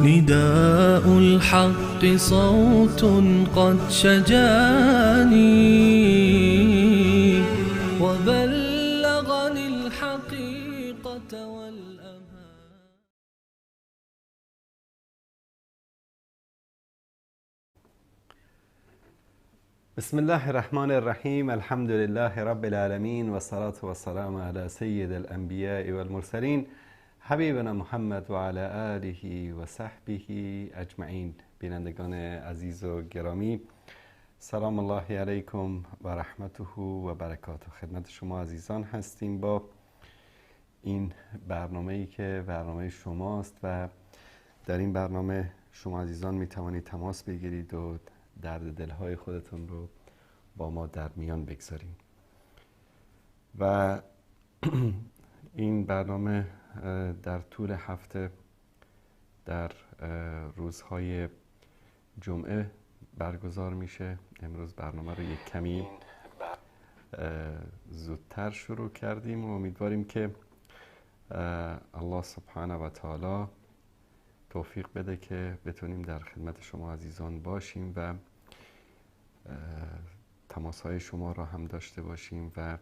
نداء الحق صوت قد شجاني وبلغني الحقيقة والأمان. بسم الله الرحمن الرحیم. الحمد لله رب العالمین و الصلاة و السلام علی سید الانبیاء والمرسلین حبیبنا محمد و علی آله و صحبه اجمعین. بینندگان عزیز و گرامی، سلام الله علیکم و رحمته و برکاته. خدمت شما عزیزان هستیم با این برنامه‌ای که برنامه شماست و در این برنامه شما عزیزان می توانید تماس بگیرید و درد دلهای خودتون رو با ما در میان بگذارید. و این برنامه در طول هفته در روزهای جمعه برگزار میشه. امروز برنامه رو یک کمی زودتر شروع کردیم و امیدواریم که الله سبحانه و تعالی توفیق بده که بتونیم در خدمت شما عزیزان باشیم و تماس‌های شما را هم داشته باشیم و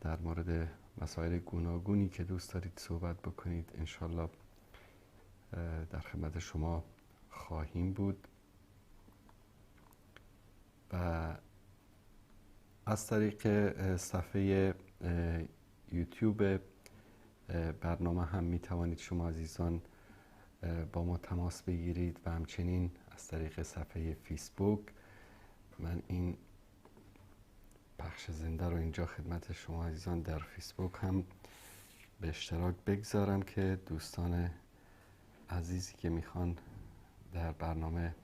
در مورد مسائل گوناگونی که دوست دارید صحبت بکنید انشالله در خدمت شما خواهیم بود. و از طریق صفحه یوتیوب برنامه هم می توانید شما عزیزان با ما تماس بگیرید و همچنین از طریق صفحه فیسبوک. من این پخش زنده رو اینجا خدمت شما عزیزان در فیسبوک هم به اشتراک بگذارم که دوستان عزیزی که میخوان در برنامه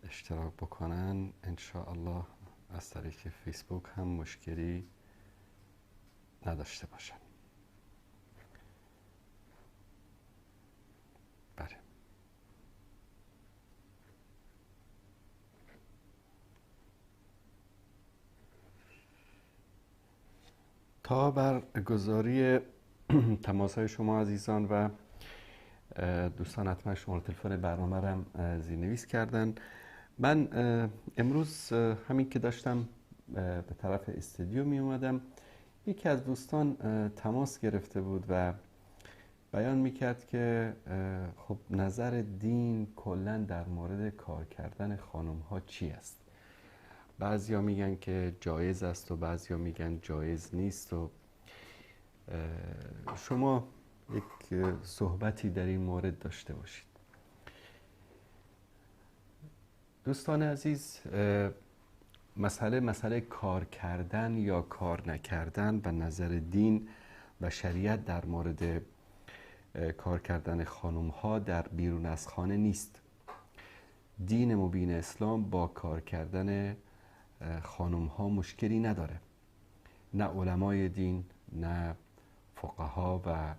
اشتراک بکنن انشاءالله از طریق فیسبوک هم مشکلی نداشته باشن. بله، تا برگزاری تماس های شما عزیزان و دوستان، حتما شماره تلفن برنامه رو هم زیرنویس کردن. من امروز همین که داشتم به طرف استودیو می اومدم، یکی از دوستان تماس گرفته بود و بیان میکرد که خب نظر دین کلا در مورد کار کردن خانم ها چی است. بعضیا میگن که جایز است و بعضیا میگن جایز نیست و شما یک صحبتی در این مورد داشته باشید. دوستان عزیز، مسئله کار کردن یا کار نکردن و نظر دین و شریعت در مورد کار کردن خانم ها در بیرون از خانه نیست. دین مبین اسلام با کار کردن خانم ها مشکلی نداره. نه علمای دین، نه فقها و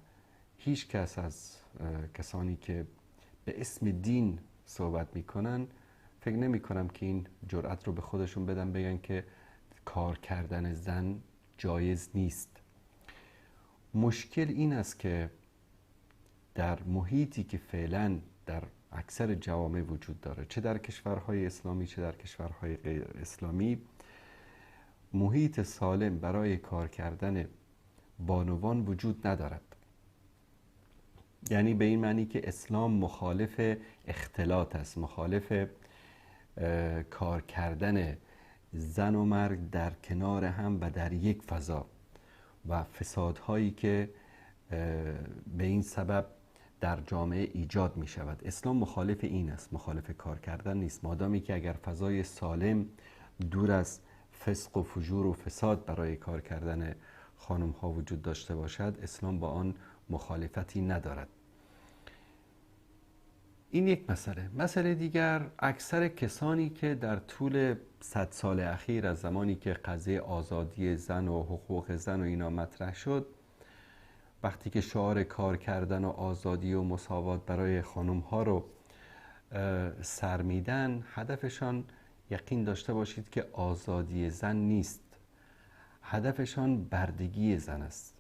هیچ کس از کسانی که به اسم دین صحبت میکنن فکر نمی کنم که این جرأت رو به خودشون بدن بگن که کار کردن زن جایز نیست. مشکل این است که در محیطی که فعلا در اکثر جوامع وجود داره، چه در کشورهای اسلامی چه در کشورهای غیر اسلامی، محیط سالم برای کار کردن بانوان وجود ندارد. یعنی به این معنی که اسلام مخالف اختلاط است، مخالف کار کردن زن و مرد در کنار هم و در یک فضا و فسادهایی که به این سبب در جامعه ایجاد می شود. اسلام مخالف این است، مخالف کار کردن نیست. مادامی که اگر فضای سالم دور از فسق و فجور و فساد برای کار کردن خانم ها وجود داشته باشد، اسلام با آن مخالفتی ندارد. این یک مسئله. مسئله دیگر، اکثر کسانی که در طول 100 سال اخیر از زمانی که قضیه آزادی زن و حقوق زن و اینا مطرح شد، وقتی که شعار کار کردن و آزادی و مساوات برای خانم ها رو سر میدن، هدفشان یقین داشته باشید که آزادی زن نیست، هدفشان بردگی زن است.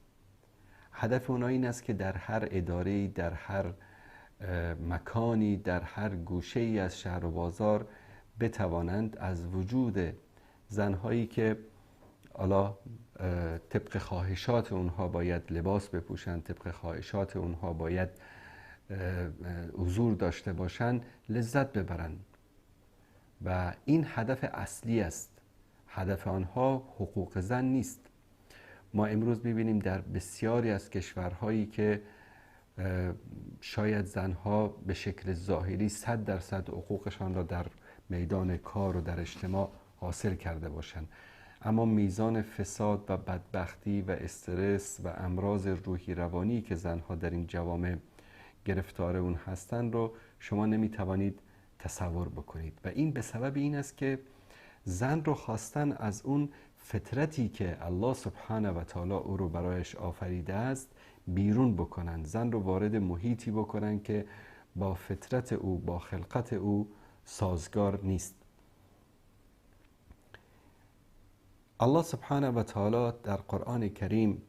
هدف اونا این است که در هر اداره‌ای، در هر مکانی، در هر گوشه ای از شهر و بازار بتوانند از وجود زنهایی که حالا طبق خواهشات اونها باید لباس بپوشند، طبق خواهشات اونها باید حضور داشته باشند، لذت ببرند. و این هدف اصلی است. هدف آنها حقوق زن نیست. ما امروز می‌بینیم در بسیاری از کشورهایی که شاید زنها به شکل ظاهری 100% حقوقشان را در میدان کار و در اجتماع حاصل کرده باشند، اما میزان فساد و بدبختی و استرس و امراض روحی روانی که زنها در این جوامع گرفتار اون هستند رو شما نمیتوانید تصور بکنید. و این به سبب این است که زن رو خواستن از اون فطرتی که الله سبحانه و تعالی او رو برایش آفریده است بیرون بکنن، زن رو وارد محیطی بکنن که با فطرت او، با خلقت او سازگار نیست. الله سبحانه و تعالی در قرآن کریم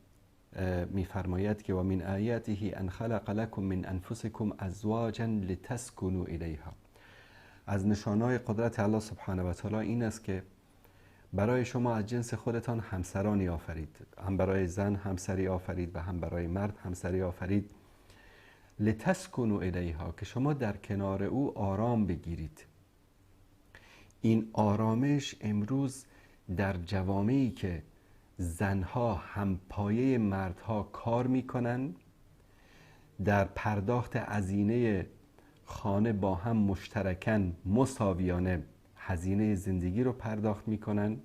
می‌فرماید که و من آیاته ان خلق لكم من انفسکم ازواجا لتسکنوا الیها. از نشانهای قدرت الله سبحانه و تعالی این است که برای شما از جنس خودتان همسرانی آفرید، هم برای زن همسری آفرید و هم برای مرد همسری آفرید. لتسکنوا الیها، که شما در کنار او آرام بگیرید. این آرامش امروز در جوامعی که زنها همپایه مردها کار میکنن، در پرداخت هزینه خانه با هم مشترکاً مساویانه هزینه زندگی رو پرداخت میکنن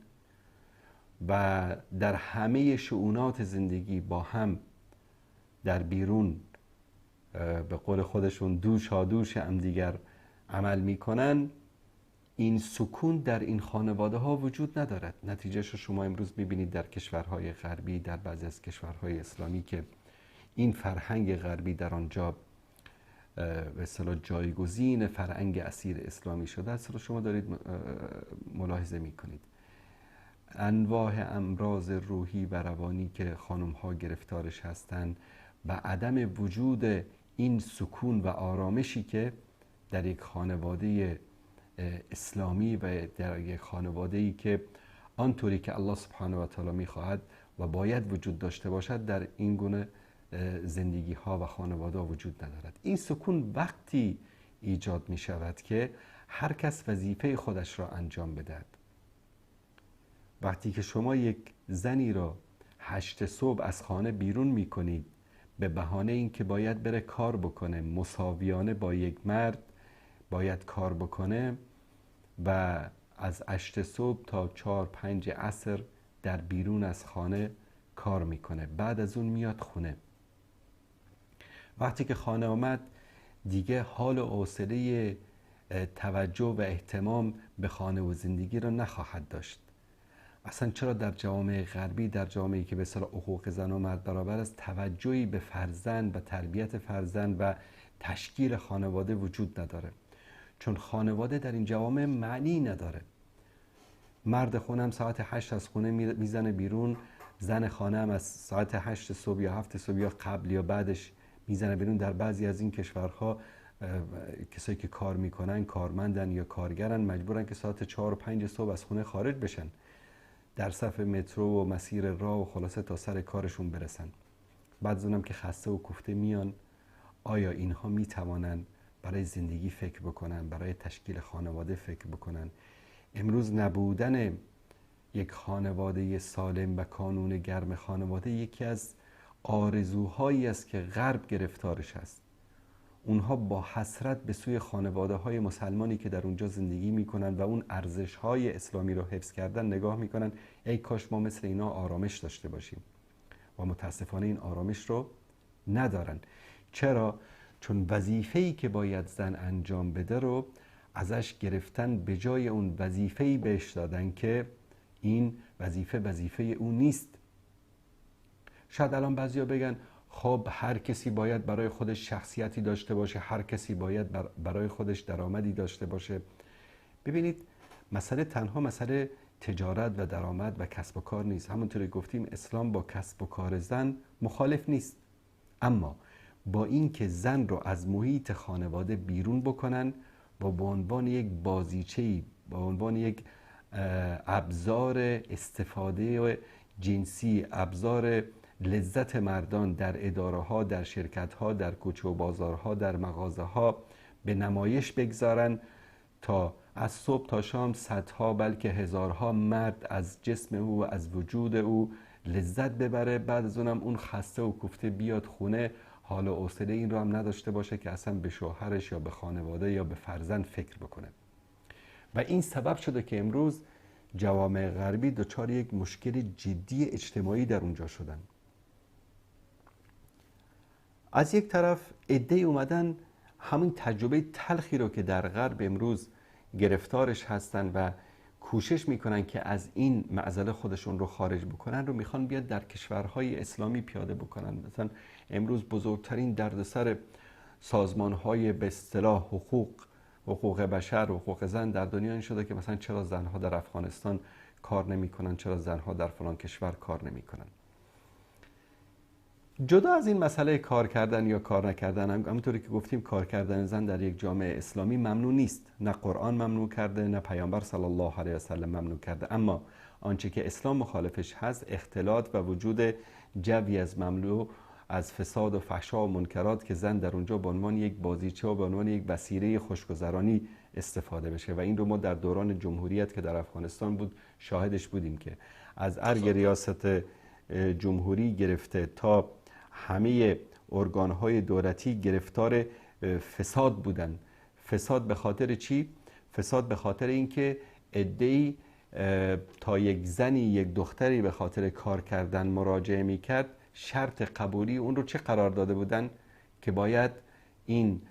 و در همه شؤونات زندگی با هم در بیرون به قول خودشون دوشادوش هم دیگر عمل میکنن، این سکون در این خانواده ها وجود ندارد. نتیجهش رو شما امروز میبینید در کشورهای غربی، در بعضی از کشورهای اسلامی که این فرهنگ غربی در آنجا به اصطلاح جایگزین فرهنگ اسیر اسلامی شده است رو شما دارید ملاحظه میکنید. انواع امراض روحی و روانی که خانم ها گرفتارش هستند و عدم وجود این سکون و آرامشی که در یک خانواده اسلامی و در یک خانواده‌ای که آنطوری که الله سبحانه و تعالی می‌خواهد و باید وجود داشته باشد در این گونه زندگی ها و خانواده ها وجود ندارد. این سکون وقتی ایجاد می شود که هر کس وظیفه خودش را انجام بدهد. وقتی که شما یک زنی را 8 صبح از خانه بیرون می کنید به بهانه اینکه باید بره کار بکنه، مساویانه با یک مرد باید کار بکنه و از 8 صبح تا 4-5 عصر در بیرون از خانه کار میکنه، بعد از اون میاد خونه. وقتی که خانه آمد دیگه حال و حوصله توجه و اهتمام به خانه و زندگی رو نخواهد داشت. اصلا چرا در جامعه غربی، در جامعه‌ای که به اصطلاح حقوق زن و مرد برابر است، توجهی به فرزند و تربیت فرزند و تشکیل خانواده وجود نداره؟ چون خانواده در این جوامع معنی نداره. مرد خونه هم ساعت 8 از خونه میزنه بیرون، زن خانه هم از ساعت 8 صبح یا 7 صبح یا قبل یا بعدش میزنه بیرون. در بعضی از این کشورها کسایی که کار میکنن، کارمندن یا کارگرن، مجبورن که ساعت 4 و 5 صبح از خونه خارج بشن، در صف مترو و مسیر راه و خلاصه تا سر کارشون برسن. بعد از اونم که خسته و کوفته میان. آیا اینها میتوانن برای زندگی فکر بکنن، برای تشکیل خانواده فکر بکنن؟ امروز نبودن یک خانواده سالم و کانون گرم خانواده یکی از آرزوهایی است که غرب گرفتارش است. اونها با حسرت به سوی خانواده های مسلمانی که در اونجا زندگی میکنن و اون ارزش های اسلامی رو حفظ کردن نگاه میکنن، ای کاش ما مثل اینا آرامش داشته باشیم. و متاسفانه این آرامش رو ندارن. چرا؟ چون وظیفه‌ای که باید زن انجام بده رو ازش گرفتن، به جای اون وظیفه‌ای بهش دادن که این وظیفه وظیفه او نیست. شاید الان بعضیا بگن خب هر کسی باید برای خودش شخصیتی داشته باشه، هر کسی باید برای خودش درآمدی داشته باشه. ببینید، مسئله تنها مسئله تجارت و درآمد و کسب و کار نیست. همونطوری گفتیم اسلام با کسب و کار زن مخالف نیست، اما با اینکه زن رو از محیط خانواده بیرون بکنن و به عنوان یک بازیچه‌ای، به عنوان یک ابزار استفاده جنسی، ابزار لذت مردان در اداره ها، در شرکت ها، در کوچه و بازارها، در مغازه ها به نمایش بگذارن تا از صبح تا شام صدها بلکه هزارها مرد از جسم او و از وجود او لذت ببره. بعد از اونم اون خسته و کوفته بیاد خونه، حال و حوصله این رو هم نداشته باشه که اصلا به شوهرش یا به خانواده یا به فرزند فکر بکنه. و این سبب شده که امروز جوامع غربی دچار یک مشکل جدی اجتماعی در اونجا شدن. از یک طرف عده‌ای اومدن همین تجربه تلخی رو که در غرب امروز گرفتارش هستن و کوشش میکنن که از این معضله خودشون رو خارج بکنن رو میخوان بیاد در کشورهای اسلامی پیاده بکنن. مثلا امروز بزرگترین دردسر سازمانهای به اصطلاح حقوق بشر، حقوق زن در دنیا این شده که مثلا چرا زنها در افغانستان کار نمیکنن، چرا زنها در فلان کشور کار نمیکنن. جدا از این مسئله کار کردن یا کار نکردن، همونطوری که گفتیم کار کردن زن در یک جامعه اسلامی ممنوع نیست، نه قرآن ممنوع کرده، نه پیامبر صلی الله علیه و سلم ممنوع کرده. اما آنچه که اسلام مخالفش هست اختلاط و وجود جوی از مملو از فساد و فحشا و منکرات که زن در اونجا به عنوان یک بازیچه و به عنوان یک وسیله خوشگذرانی استفاده بشه. و این رو ما در دوران جمهوریت که در افغانستان بود شاهدش بودیم که از ارگ ریاست جمهوری گرفته تا همه ارگان‌های دولتی گرفتار فساد بودن. فساد به خاطر چی؟ فساد به خاطر اینکه عده‌ای تا یک زنی، یک دختری به خاطر کار کردن مراجعه میکرد، شرط قبولی اون رو چه قرار داده بودن؟ که باید این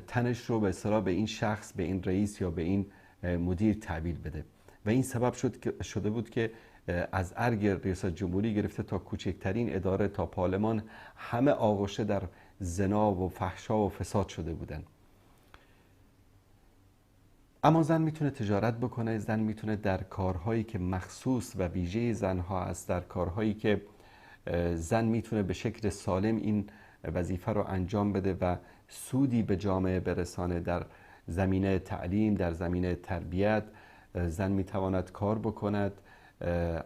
تنش رو به اصطلاح به این شخص، به این رئیس یا به این مدیر تحویل بده. و این سبب شده بود که از ارگ ریاست جمهوری گرفته تا کوچکترین اداره تا پارلمان همه آغشته در زنا و فحشا و فساد شده بودن. اما زن میتونه تجارت بکنه، زن میتونه در کارهایی که مخصوص و ویژه زنها است، در کارهایی که زن میتونه به شکل سالم این وظیفه رو انجام بده و سودی به جامعه برسانه، در زمینه تعلیم، در زمینه تربیت زن میتواند کار بکند،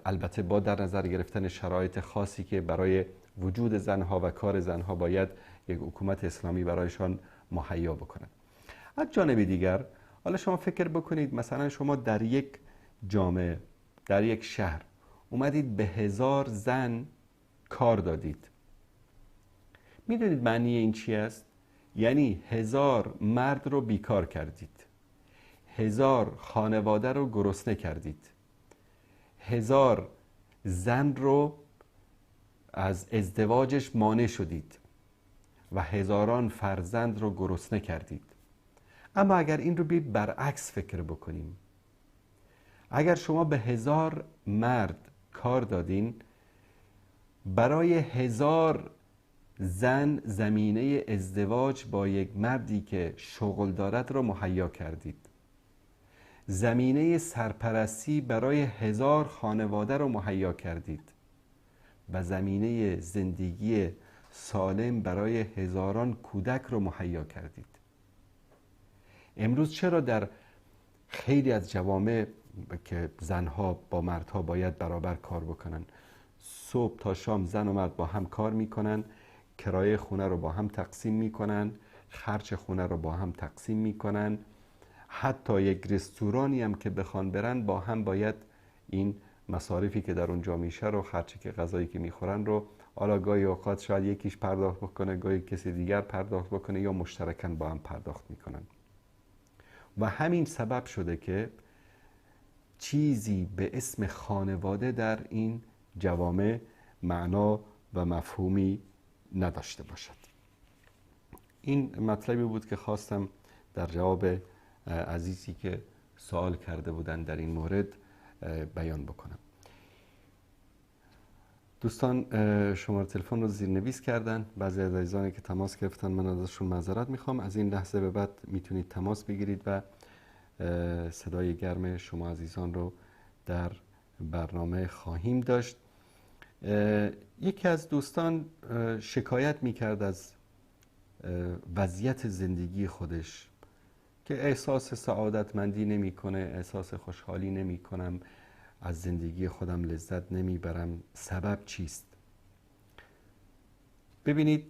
البته با در نظر گرفتن شرایط خاصی که برای وجود زنها و کار زنها باید یک حکومت اسلامی برایشان مهیا بکند. از جانب دیگر، حالا شما فکر بکنید مثلا شما در یک جامعه، در یک شهر اومدید به 1000 زن کار دادید. میدونید معنی این چی است؟ یعنی 1000 مرد رو بیکار کردید، 1000 خانواده رو گرسنه کردید، 1000 زن رو از ازدواجش مانع شدید و هزاران فرزند رو گرسنه کردید. اما اگر این رو برعکس فکر بکنیم، اگر شما به 1000 مرد کار دادین، برای 1000 زن زمینه ازدواج با یک مردی که شغل دارد را مهیا کردید، زمینه سرپرستی برای 1000 خانواده را مهیا کردید و زمینه زندگی سالم برای هزاران کودک را مهیا کردید. امروز چرا در خیلی از جوامع که زنها با مردها باید برابر کار بکنن، صبح تا شام زن و مرد با هم کار میکنن، کرایه خونه رو با هم تقسیم میکنن، خرج خونه رو با هم تقسیم میکنن، حتی یک رستورانی هم که بخوان برن با هم باید این مصارفی که در اونجا میشه رو، خرچی که غذایی که میخورن رو، حالا گاهی اوقات شاید یکیش پرداخت بکنه، گاهی کسی دیگر پرداخت بکنه یا مشترکاً با هم پرداخت میکنن. و همین سبب شده که چیزی به اسم خانواده در این جوامع معنا و مفهومی نداشته باشد. این مطلبی بود که خواستم در جواب عزیزی که سوال کرده بودن در این مورد بیان بکنم. دوستان شماره تلفن رو زیرنویس کردن، بعضی از عزیزانی که تماس گرفتن من ازشون معذرت میخوام. از این لحظه به بعد میتونید تماس بگیرید و صدای گرم شما عزیزان رو در برنامه خواهیم داشت. یکی از دوستان شکایت میکرد از وضعیت زندگی خودش که احساس سعادتمندی نمیکنه، احساس خوشحالی نمیکنم، از زندگی خودم لذت نمیبرم، سبب چیست؟ ببینید،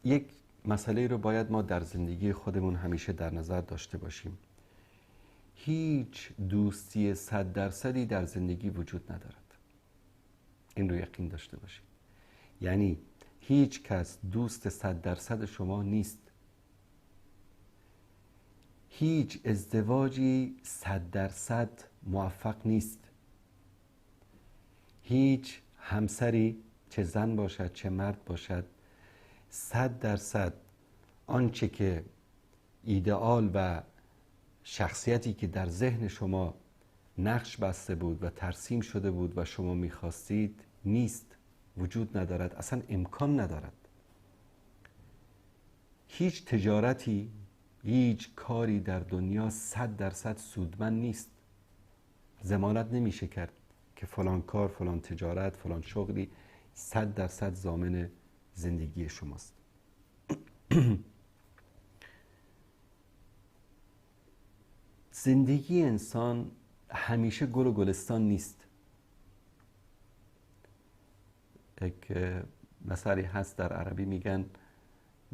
یک مسئله رو باید ما در زندگی خودمون همیشه در نظر داشته باشیم. هیچ دوستی 100% در زندگی وجود ندارد. این رو یقین داشته باشید. یعنی هیچ کس دوست 100% شما نیست. هیچ ازدواجی 100% موفق نیست. هیچ همسری، چه زن باشد چه مرد باشد، 100% آنچه که ایدئال و شخصیتی که در ذهن شما نقش بسته بود و ترسیم شده بود و شما میخواستید نیست، وجود ندارد، اصلا امکان ندارد. هیچ تجارتی، هیچ کاری در دنیا 100% سودمند نیست. ضمانت نمیشه کرد که فلان کار، فلان تجارت، فلان شغلی 100% ضامن زندگی شماست. زندگی انسان همیشه گل و گلستان نیست. یک مثالی هست در عربی، میگن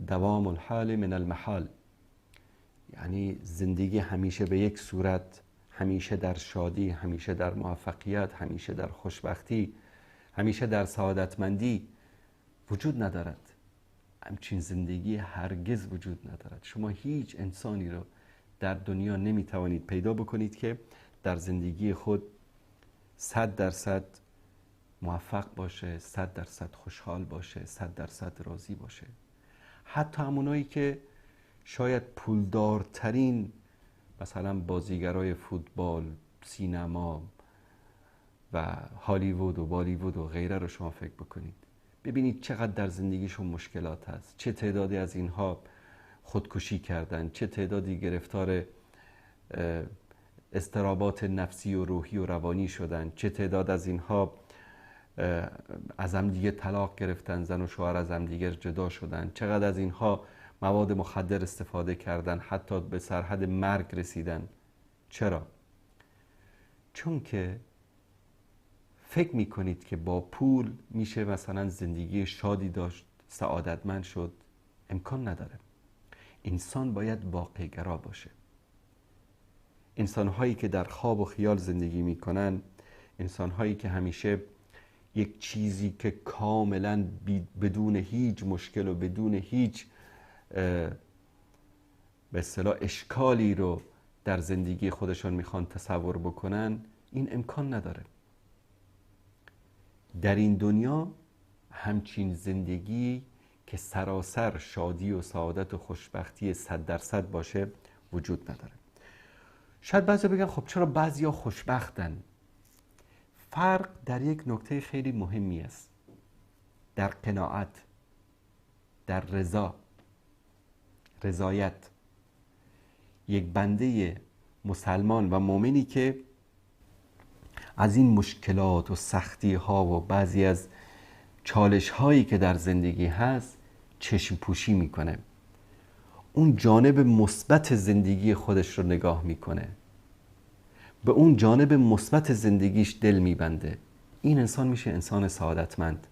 دوام الحال من المحال، یعنی زندگی همیشه به یک صورت، همیشه در شادی، همیشه در موفقیت، همیشه در خوشبختی، همیشه در سعادتمندی وجود ندارد. همچین زندگی هرگز وجود ندارد. شما هیچ انسانی رو در دنیا نمیتوانید پیدا بکنید که در زندگی خود 100% موفق باشه، 100% خوشحال باشه، 100% راضی باشه. حتی همونایی که شاید پولدارترین مثلا بازیگرای فوتبال، سینما و هالیوود و بالیوود و غیره رو شما فکر بکنید، ببینید چقدر در زندگیشون مشکلات هست، چه تعدادی از اینها خودکشی کردن، چه تعدادی گرفتار اضطرابات نفسی و روحی و روانی شدن، چه تعداد از اینها از هم دیگه طلاق گرفتن، زن و شوهر از هم دیگه جدا شدن، چقدر از اینها مواد مخدر استفاده کردن، حتی به سرحد مرگ رسیدن. چرا؟ چون که فکر میکنید که با پول میشه مثلا زندگی شادی داشت، سعادتمند شد. امکان نداره. انسان باید واقع گرا باشه. انسانهایی که در خواب و خیال زندگی میکنن، انسانهایی که همیشه یک چیزی که کاملا بدون هیچ مشکل و بدون هیچ به اصطلاح اشکالی رو در زندگی خودشان میخوان تصور بکنن، این امکان نداره. در این دنیا همچین زندگی که سراسر شادی و سعادت و خوشبختی 100% باشه وجود نداره. شاید بعضی بگن خب چرا بعضیا خوشبختن؟ فرق در یک نکته خیلی مهمی است، در قناعت، در رضا، رضایت. یک بنده مسلمان و مؤمنی که از این مشکلات و سختی ها و بعضی از چالش هایی که در زندگی هست چشم پوشی میکنه، اون جانب مثبت زندگی خودش رو نگاه میکنه، به اون جانب مثبت زندگیش دل میبنده، این انسان میشه انسان سعادتمند،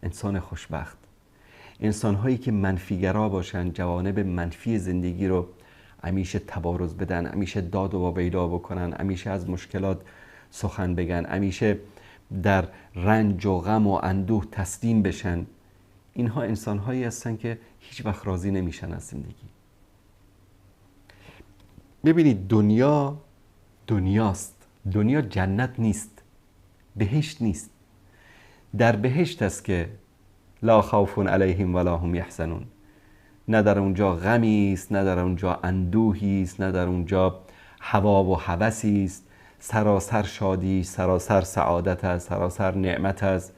انسان خوشبخت. انسانهایی که منفیگرا باشن، جوانب منفی زندگی رو همیشه تبارز بدن، همیشه داد و واویلا بکنن، همیشه از مشکلات سخن بگن، همیشه در رنج و غم و اندوه تسلیم بشن، اینها انسانهایی هستن که هیچ وقت راضی نمیشن از زندگی. ببینید دنیا دنیاست، دنیا جنت نیست، بهشت نیست. در بهشت است که لا خوف علیهم ولا هم یحزنون، نه در اونجا غمی است، نه در اونجا اندوهی است، نه در اونجا هوا و هوسی است، سراسر شادی، سراسر سعادت است، سراسر نعمت است.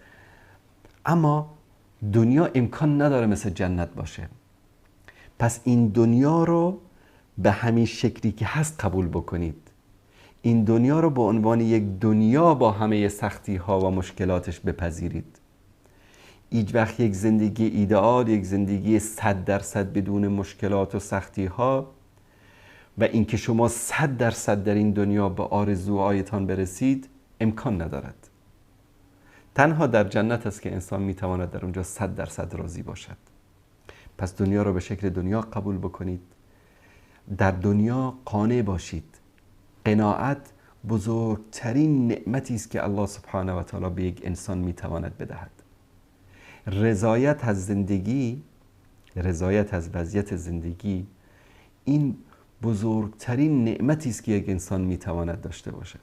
اما دنیا امکان نداره مثل جنت باشه. پس این دنیا رو به همین شکلی که هست قبول بکنید. این دنیا رو به عنوان یک دنیا با همه سختی ها و مشکلاتش بپذیرید. هیچ وقت یک زندگی ایدئال، یک زندگی 100% بدون مشکلات و سختی ها و اینکه شما 100% در این دنیا به آرزوهایتان برسید امکان ندارد. تنها در جنت است که انسان میتواند در اونجا 100% راضی باشد. پس دنیا را به شکل دنیا قبول بکنید، در دنیا قانع باشید. قناعت بزرگترین نعمتی است که الله سبحانه و تعالی به یک انسان میتواند بدهد. رضایت از زندگی، رضایت از وضعیت زندگی، این بزرگترین نعمتی است که یک انسان میتواند داشته باشد.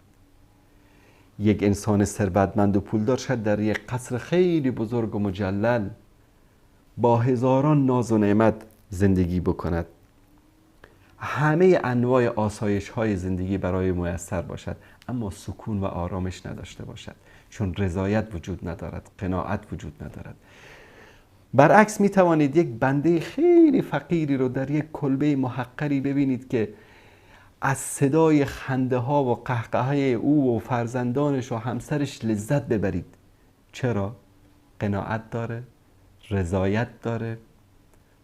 یک انسان ثروتمند و پولدار شد در یک قصر خیلی بزرگ و مجلل با هزاران ناز و نعمت زندگی بکند، همه انواع آسایش های زندگی برای میسر باشد، اما سکون و آرامش نداشته باشد، چون رضایت وجود ندارد، قناعت وجود ندارد. برعکس می توانید یک بنده خیلی فقیری رو در یک کلبه محقری ببینید که از صدای خنده ها و قهقهه او و فرزندانش و همسرش لذت ببرید. چرا؟ قناعت داره، رضایت داره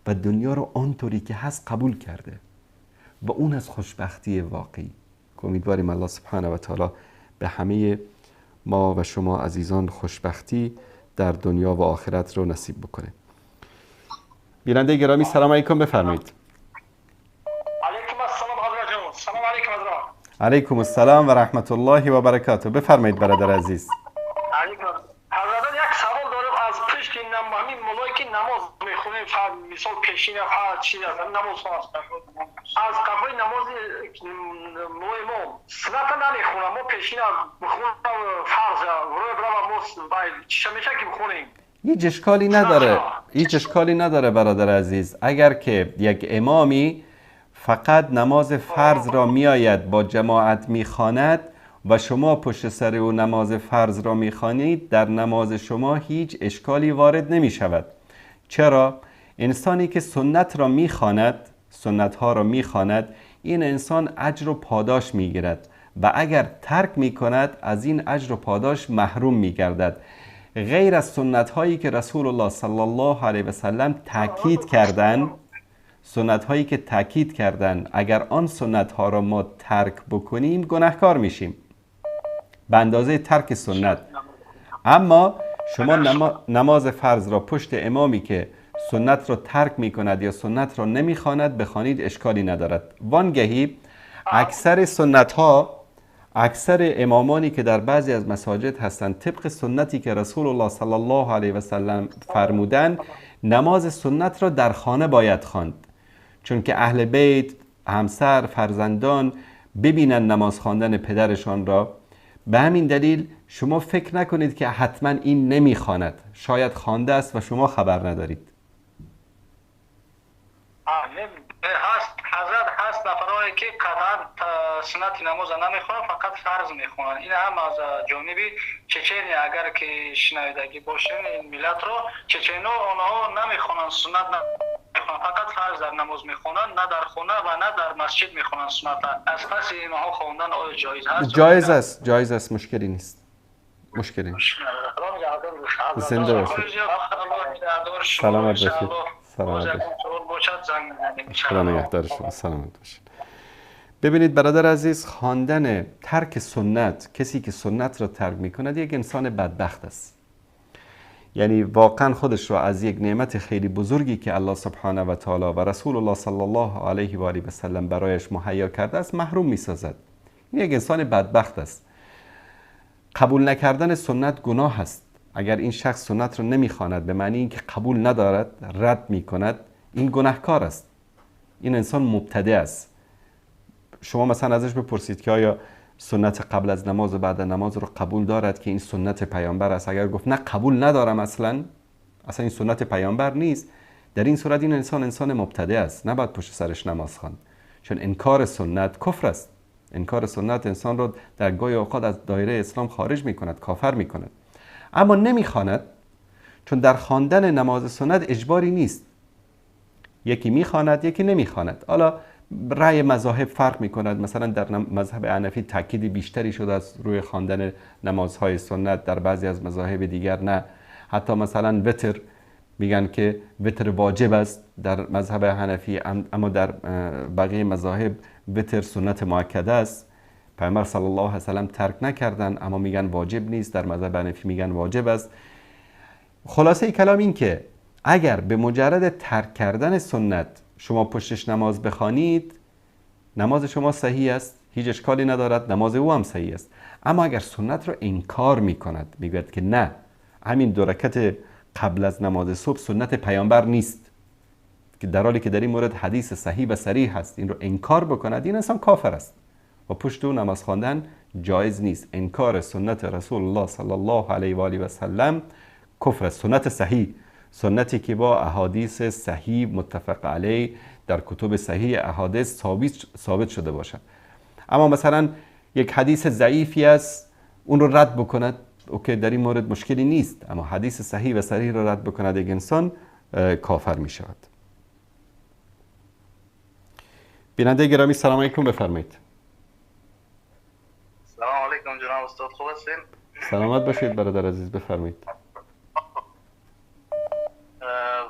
و دنیا رو آنطوری که هست قبول کرده و اون از خوشبختی واقعی. امیدواریم الله سبحانه و تعالی به همه ما و شما عزیزان خوشبختی در دنیا و آخرت رو نصیب بکنه. بیننده گرامی سلام علیکم، بفرمایید. علیکم السلام حضرت جان. سلام علیکم حضرت. علیکم السلام و رحمت الله و برکاته. بفرمایید برادر عزیز. علیکم حضرت، یک سوال دارم از پشت همین مولایی که نماز میخونه، مثال پیشین هر چیز از نماز هست، از قفای نماز مولای ما سنت نمیخونه، ما پیشین بخونم فرض روی برای ما چی میشه که بخونیم؟ هیچ اشکالی نداره، هیچ اشکالی نداره برادر عزیز. اگر که یک امامی فقط نماز فرض را میآید با جماعت میخواند و شما پشت سر او نماز فرض را میخوانید، در نماز شما هیچ اشکالی وارد نمیشود. چرا؟ انسانی که سنت را میخواند، سنت ها را میخواند، این انسان اجر و پاداش میگیرد و اگر ترک میکند از این اجر و پاداش محروم میگردد. غیر از سنت هایی که رسول الله صلی الله علیه و سلم تاکید کردن، سنت هایی که تاکید کردن، اگر آن سنت ها را ما ترک بکنیم گناهکار میشیم به اندازه ترک سنت. اما شما نماز فرض را پشت امامی که سنت را ترک میکند یا سنت را نمیخواند بخوانید، اشکالی ندارد. وانگهی اکثر سنت ها، اکثر امامانی که در بعضی از مساجد هستند، طبق سنتی که رسول الله صلی الله علیه و سلم فرمودند، نماز سنت را در خانه باید خواند، چون که اهل بیت، همسر، فرزندان ببینن نماز خواندن پدرشان را. به همین دلیل شما فکر نکنید که حتما این نمیخواند، شاید خوانده است و شما خبر ندارید. هست حضرت، هست نفرایی که قطعا سنت نماز نمیخوانند، فقط فرض میخوانند. این هم از جانب چچنی اگر که شنیدگی باشین این ملت رو، چچنو آنها نمیخوانند سنت، نمیخوانند، فقط فرض در نماز میخوانند، نه در خانه و نه در مسجد میخوانند سنت. از پس اینها خواندن آیا جایز هست؟ جایز است، جایز است، مشکلی نیست، مشکلی نیست. زنده باشید، سلامت باشید، سلامت باشید، خدا نگهدار شما، سلامت باشید. ببینید برادر عزیز، خواندن ترک سنت، کسی که سنت را ترک میکند یک انسان بدبخت است. یعنی واقعا خودش را از یک نعمت خیلی بزرگی که الله سبحانه و تعالی و رسول الله صلی الله علیه و آله و سلم برایش مهیا کرده است محروم میسازد. این یک انسان بدبخت است. قبول نکردن سنت گناه است. اگر این شخص سنت را نمیخواند به معنی اینکه قبول ندارد، رد میکند، این گناهکار است. این انسان مبتدع است. شما مثلا ازش بپرسید که آیا سنت قبل از نماز و بعد نماز رو قبول دارد که این سنت پیامبر است؟ اگر گفت نه قبول ندارم، اصلا این سنت پیامبر نیست، در این صورت این انسان انسان مبتدع است، نباید پشت سرش نماز خواند، چون انکار سنت کفر است. انکار سنت انسان رو در گاهی اوقات از دایره اسلام خارج میکند، کافر میکند. اما نمیخواند، چون در خواندن نماز سنت اجباری نیست. یکی میخواند، یکی نمیخواند. حالا رأی مذاهب فرق میکند. مثلا در مذهب حنفی تاکید بیشتری شده از روی خواندن نمازهای سنت، در بعضی از مذاهب دیگر نه. حتی مثلا وتر میگن که وتر واجب است در مذهب حنفی، اما در بقیه مذاهب وتر سنت مؤکده است. پیامبر صلی الله علیه و سلم ترک نکردن، اما میگن واجب نیست، در مذهب حنفی میگن واجب است. خلاصه کلام این که اگر به مجرد ترک کردن سنت شما پشتش نماز بخوانید، نماز شما صحیح است، هیچ اشکالی ندارد، نماز او هم صحیح است. اما اگر سنت را انکار میکند، میگوید که نه، همین دو رکعت قبل از نماز صبح سنت پیامبر نیست، که در حالی که در این مورد حدیث صحیح و صریح هست، این رو انکار بکند، این انسان کافر است و پشت او نماز خواندن جایز نیست. انکار سنت رسول الله صلی الله علیه و آله و سلم کفر است. سنت صحیح، سنتی که با احادیث صحیح متفق علیه در کتب صحیح احادیث ثابت شده باشد. اما مثلا یک حدیث ضعیفی است، اون رو رد بکند، okay، در این مورد مشکلی نیست، اما حدیث صحیح و صریح را رد بکند یک انسان کافر می شود. بیننده گرامی سلام علیکم، بفرمایید. سلام علیکم جناب استاد، خوب هستین؟ سلامت باشید برادر عزیز، بفرمایید.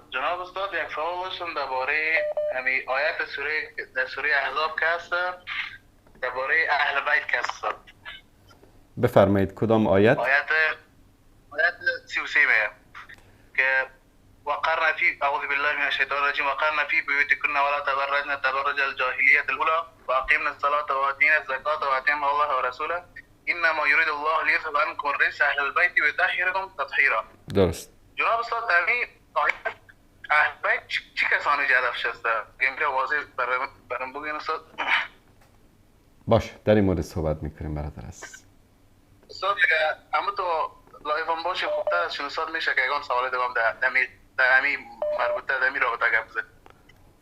جناب استاد یک سوال داشتم درباره همین آیت سوره در سوره احزاب که هست، درباره اهل بیت که هست. بفرمایید کدام آیت؟ آیت 33 که وقرن فی اعوذ بالله من الشیطان الرجیم وقرن فی بیوتکن ولا تبرجن تبرج الجاهلیة الاولى واقمنا الصلاة وآتینا الزکاة واطعنا الله ورسوله انما یرید الله لیذهب عنکم الرجس اهل البیت ویطهرکم تطهیرا. درست. جناب استاد همین آیت اهل بیت چه کسانی هدف شسته؟ یعنی واضح برام بگین استاد. باش، در این مورد صحبت میکنیم برادر عزیز. استاد اما تو live هم باشه خوبتر از چون استاد میشه که یگان سوال دوام در همین مربوطه در همین رابطه گپ بزنیم.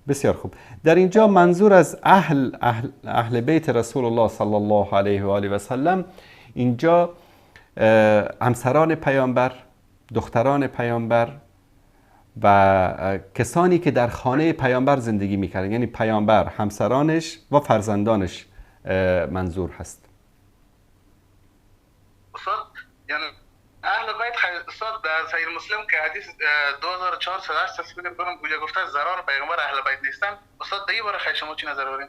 بسیار خوب. در اینجا منظور از اهل بیت رسول الله صلی الله علیه و آله و سلم، اینجا همسران پیامبر، دختران پیامبر و کسانی که در خانه پیامبر زندگی میکردن، یعنی پیامبر، همسرانش و فرزندانش منظور هست. استاد یعنی اهل بیت استاد در صحیح مسلم که حدیث 2408 تصویر کنم کجا گفته زنان پیامبر اهل بیت نیستن، استاد دیگه باره خیلی شما چی نظر دارین؟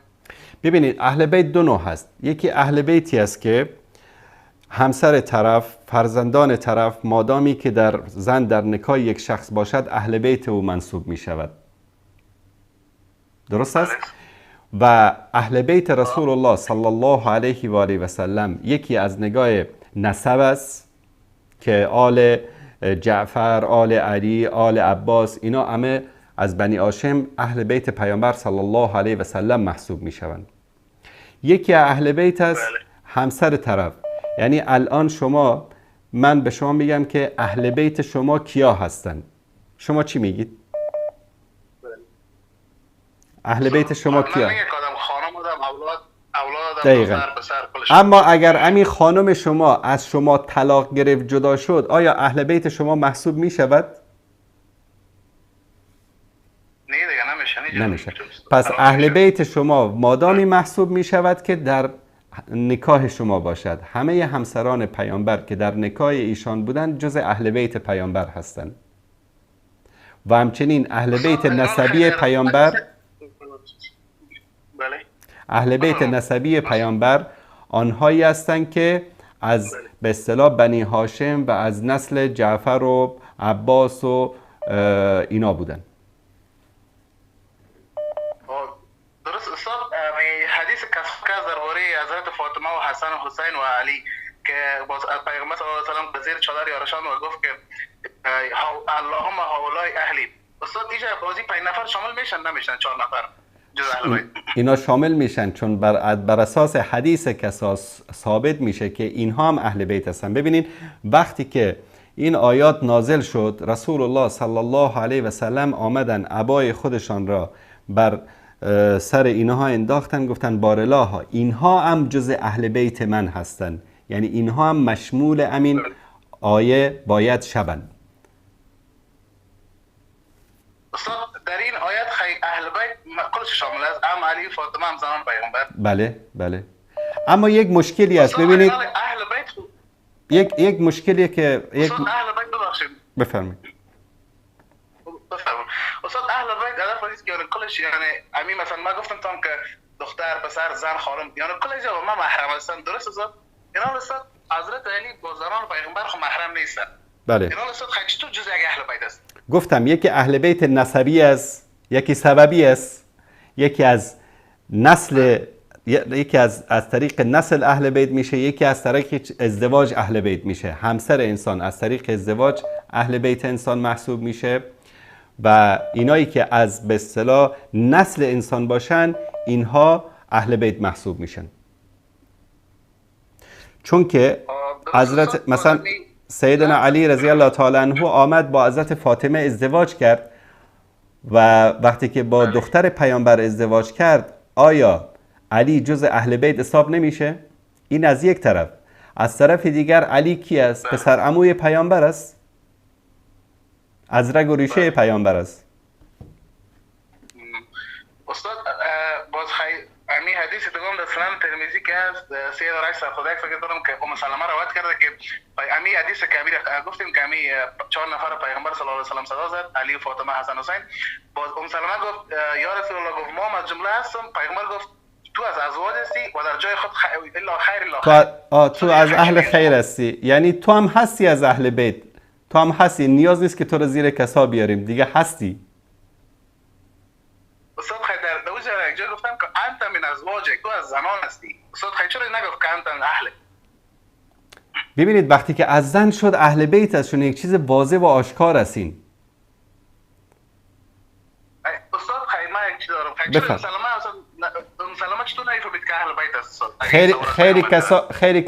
ببینید اهل بیت دو نوع هست. یکی اهل بیتی است که همسر طرف، فرزندان طرف، مادامی که در زن در نکاح یک شخص باشد اهل بیت او منسوب می شود. درست است؟ و اهل بیت رسول الله صلی الله علیه و آله و سلم یکی از نگاه نسب است که آل جعفر، آل علی، آل عباس، اینا همه از بنی هاشم اهل بیت پیامبر صلی الله علیه و سلم محسوب می شوند. یکی اهل بیت است همسر طرف، یعنی الان شما، من به شما میگم که اهل بیت شما کیا هستن، شما چی میگید؟ اهل بیت شما کیا؟ دقیقاً. اما اگر همین خانم شما از شما طلاق گرفت، جدا شد، آیا اهل بیت شما محسوب می شود؟ نمیشه. پس اهل بیت شما مادامی محسوب می شود که در نکاح شما باشد. همه همسران پیامبر که در نکاح ایشان بودند جز اهل بیت پیامبر هستند و همچنین اهل بیت نسبی پیامبر، اهل بیت نسبی پیامبر آنهایی هستند که از به اصطلاح بنی هاشم و از نسل جعفر و عباس و اینا بودن. درست استاد، حدیث کس درباره حضرت فاطمه و حسن و حسین و علی که باز پیغمبر صلی الله علیه و سلم به زیر چادر یارشان و گفت که اللهم هؤلاء اهلی. استاد اینجا بازی 5 نفر شامل میشن نمیشن؟ 4 نفر اینا شامل میشن، چون بر اساس حدیث کساس ثابت میشه که اینها هم اهل بیت هستن. ببینین وقتی که این آیات نازل شد، رسول الله صلی الله علیه و سلم آمدن عبای خودشان را بر سر اینها انداختن، گفتن بارالله اینها هم جز اهل بیت من هستن، یعنی اینها هم مشمول امین آیه باید شوند. استاد در این آیت اهل بیت کلش شامل است، ام علی فاطمه هم زنان پیامبر. بله بله. اما یک مشکلی است، ببینید اهل بیت یک مشکلی که یک اهل بیت، ببخشید بفرمایید. بفرمایید استاد. اهل بیت هدف از که یعنی کلش، یعنی امی مثلا ما گفتم تام که دختر، پسر، زن، خانم، یعنی کلش ما محرم هستن، درست استاد؟ اینا استاد حضرت علی با زنان پیغمبر خو محرم نیستن. بله. اینا استاد خیلی تو جزء اهل بیت است. گفتم یکی اهل بیت نسبی است، یکی سببی است، یکی از نسل، یکی از طریق نسل اهل بیت میشه، یکی از طریق ازدواج اهل بیت میشه. همسر انسان از طریق ازدواج اهل بیت انسان محسوب میشه و اینایی که از به اصطلاح نسل انسان باشن اینها اهل بیت محسوب میشن. چون که حضرت مثلا سیدنا علی رضی الله تعالی عنه آمد با حضرت فاطمه ازدواج کرد و وقتی که با دختر پیامبر ازدواج کرد، آیا علی جز اهل بیت حساب نمیشه؟ این از یک طرف. از طرف دیگر علی کی است؟ پسر عموی پیامبر است، از رگ و ریشه پیامبر است. استاد باز امی حدیث دوم در سنن ترمذی که است 3871 فکر دارم که ام سلمه روایت کرده که امی حدیث که امیر گفتیم که امی 4 نفر پیغمبر صلی الله علیه و سلم صدا زد، علی و فاطمه، حسن، حسین. باز ام سلمه گفت یا رسول الله، گفت ما از جمله هستم. پیغمبر گفت تو از ازواج هستی و در جای خود الا خیر الا خیر. تو از اهل خیر هستی، یعنی تو هم هستی از اهل بیت، تو هم هستی، نیاز نیست که تو رو زیر کسا بیاریم، دیگه هستی. استاد خیلی در دوجه یک جای گفتم که انت من ازواجک، تو از زنان هستی. استاد خیلی چرا نگفت که انت من اهل؟ ببینید وقتی که از زن شد اهل بیت است، چون یک چیز واضح و آشکار است این. استاد خیلی من یک چیز دارم. خیلی چرا سلامه چطور نفهمید که اهل بیت است؟ خیلی کسا خیلی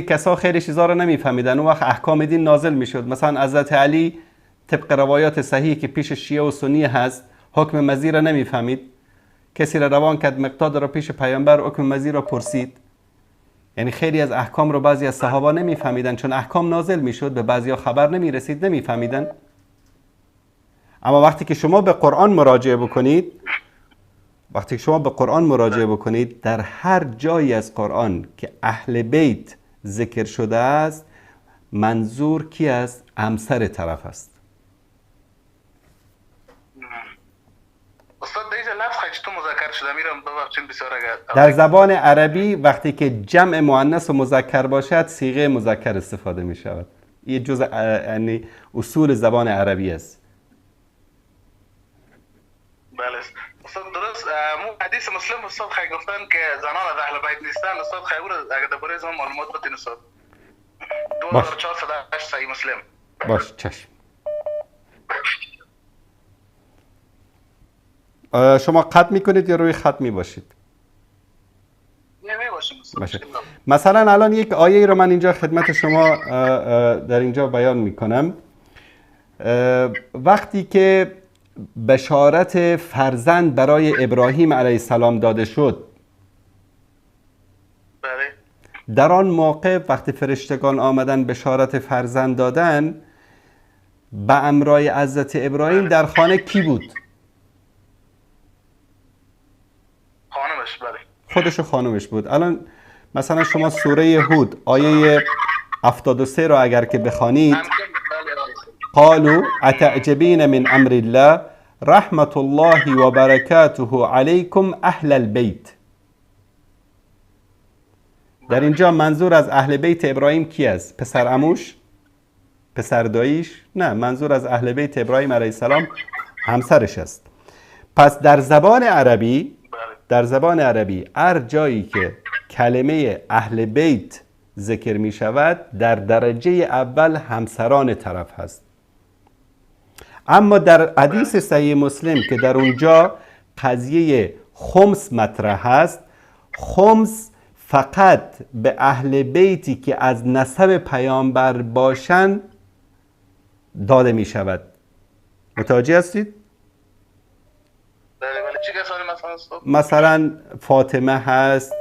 کسا خیلی چیزا رو نمیفهمیدن. اون وقت احکام دین نازل میشد. مثلا حضرت علی طبق روایات صحیح که پیش شیعه و سنی هست حکم مزی را نمیفهمید، کسی را روان کرد مقداد را پیش پیامبر، حکم مزی را پرسید. یعنی خیلی از احکام رو بعضی از صحابه نمیفهمیدن، چون احکام نازل میشد به بعضیا خبر نمیرسید، نمیفهمیدن. اما وقتی که شما به قرآن مراجعه بکنید، وقتی که شما به قرآن مراجعه بکنید، در هر جایی از قرآن که اهل بیت ذکر شده است، منظور کی است؟ همسر طرف است. استاد دیگه لفظ خیلی مذکر شده میرم ببخشید بسیار. در زبان عربی وقتی که جمع مؤنث و مذکر باشد صیغه مذکر استفاده می شود. یه جزء یعنی اصول زبان عربی است. بله استاد درست. مو حدیث مسلم استاد خیلی گفتن که زنان از اهل بیت نیستن. استاد خیلی اگه درباره زمان معلومات بدین استاد. 2408 صحیح مسلم. باش چشم. شما قطع میکنید یا روی خط میباشید؟ باشه. مثلا الان یک آیه رو من اینجا خدمت شما در اینجا بیان میکنم. وقتی که بشارت فرزند برای ابراهیم علیه السلام داده شد، در آن موقع وقتی فرشتگان آمدن بشارت فرزند دادن، به امرای حضرت ابراهیم در خانه کی بود؟ خانمش. بله خودش و خانمش بود. الان مثلا شما سوره هود آیه 73 را اگر که بخوانید، قالوا اتعجبین من امر الله رحمت الله و برکاته علیکم اهل البیت. در اینجا منظور از اهل بیت ابراهیم کی است؟ پسر عموش؟ پسر داییش؟ نه، منظور از اهل بیت ابراهیم علیه السلام همسرش است. پس در زبان عربی، در زبان عربی هر جایی که کلمه اهل بیت ذکر می شود در درجه اول همسران طرف هست. اما در حدیث صحیح مسلم که در اونجا قضیه خمس مطرح است، خمس فقط به اهل بیتی که از نسب پیامبر باشند داده می شود. متوجه هستید؟ مثلا فاطمه هست،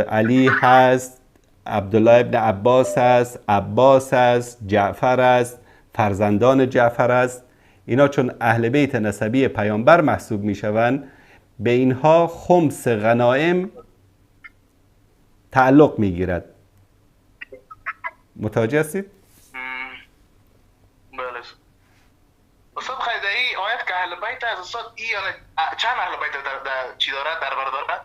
علی هست، عبدالله ابن عباس هست، عباس هست، جعفر هست، فرزندان جعفر هست. اینا چون اهل بیت نسبی پیامبر محسوب می شوند، به اینها خمس غنایم تعلق می گیرد. متوجه هستید؟ استاد این یعنی چند اهل بیت در چی داره در بر داره؟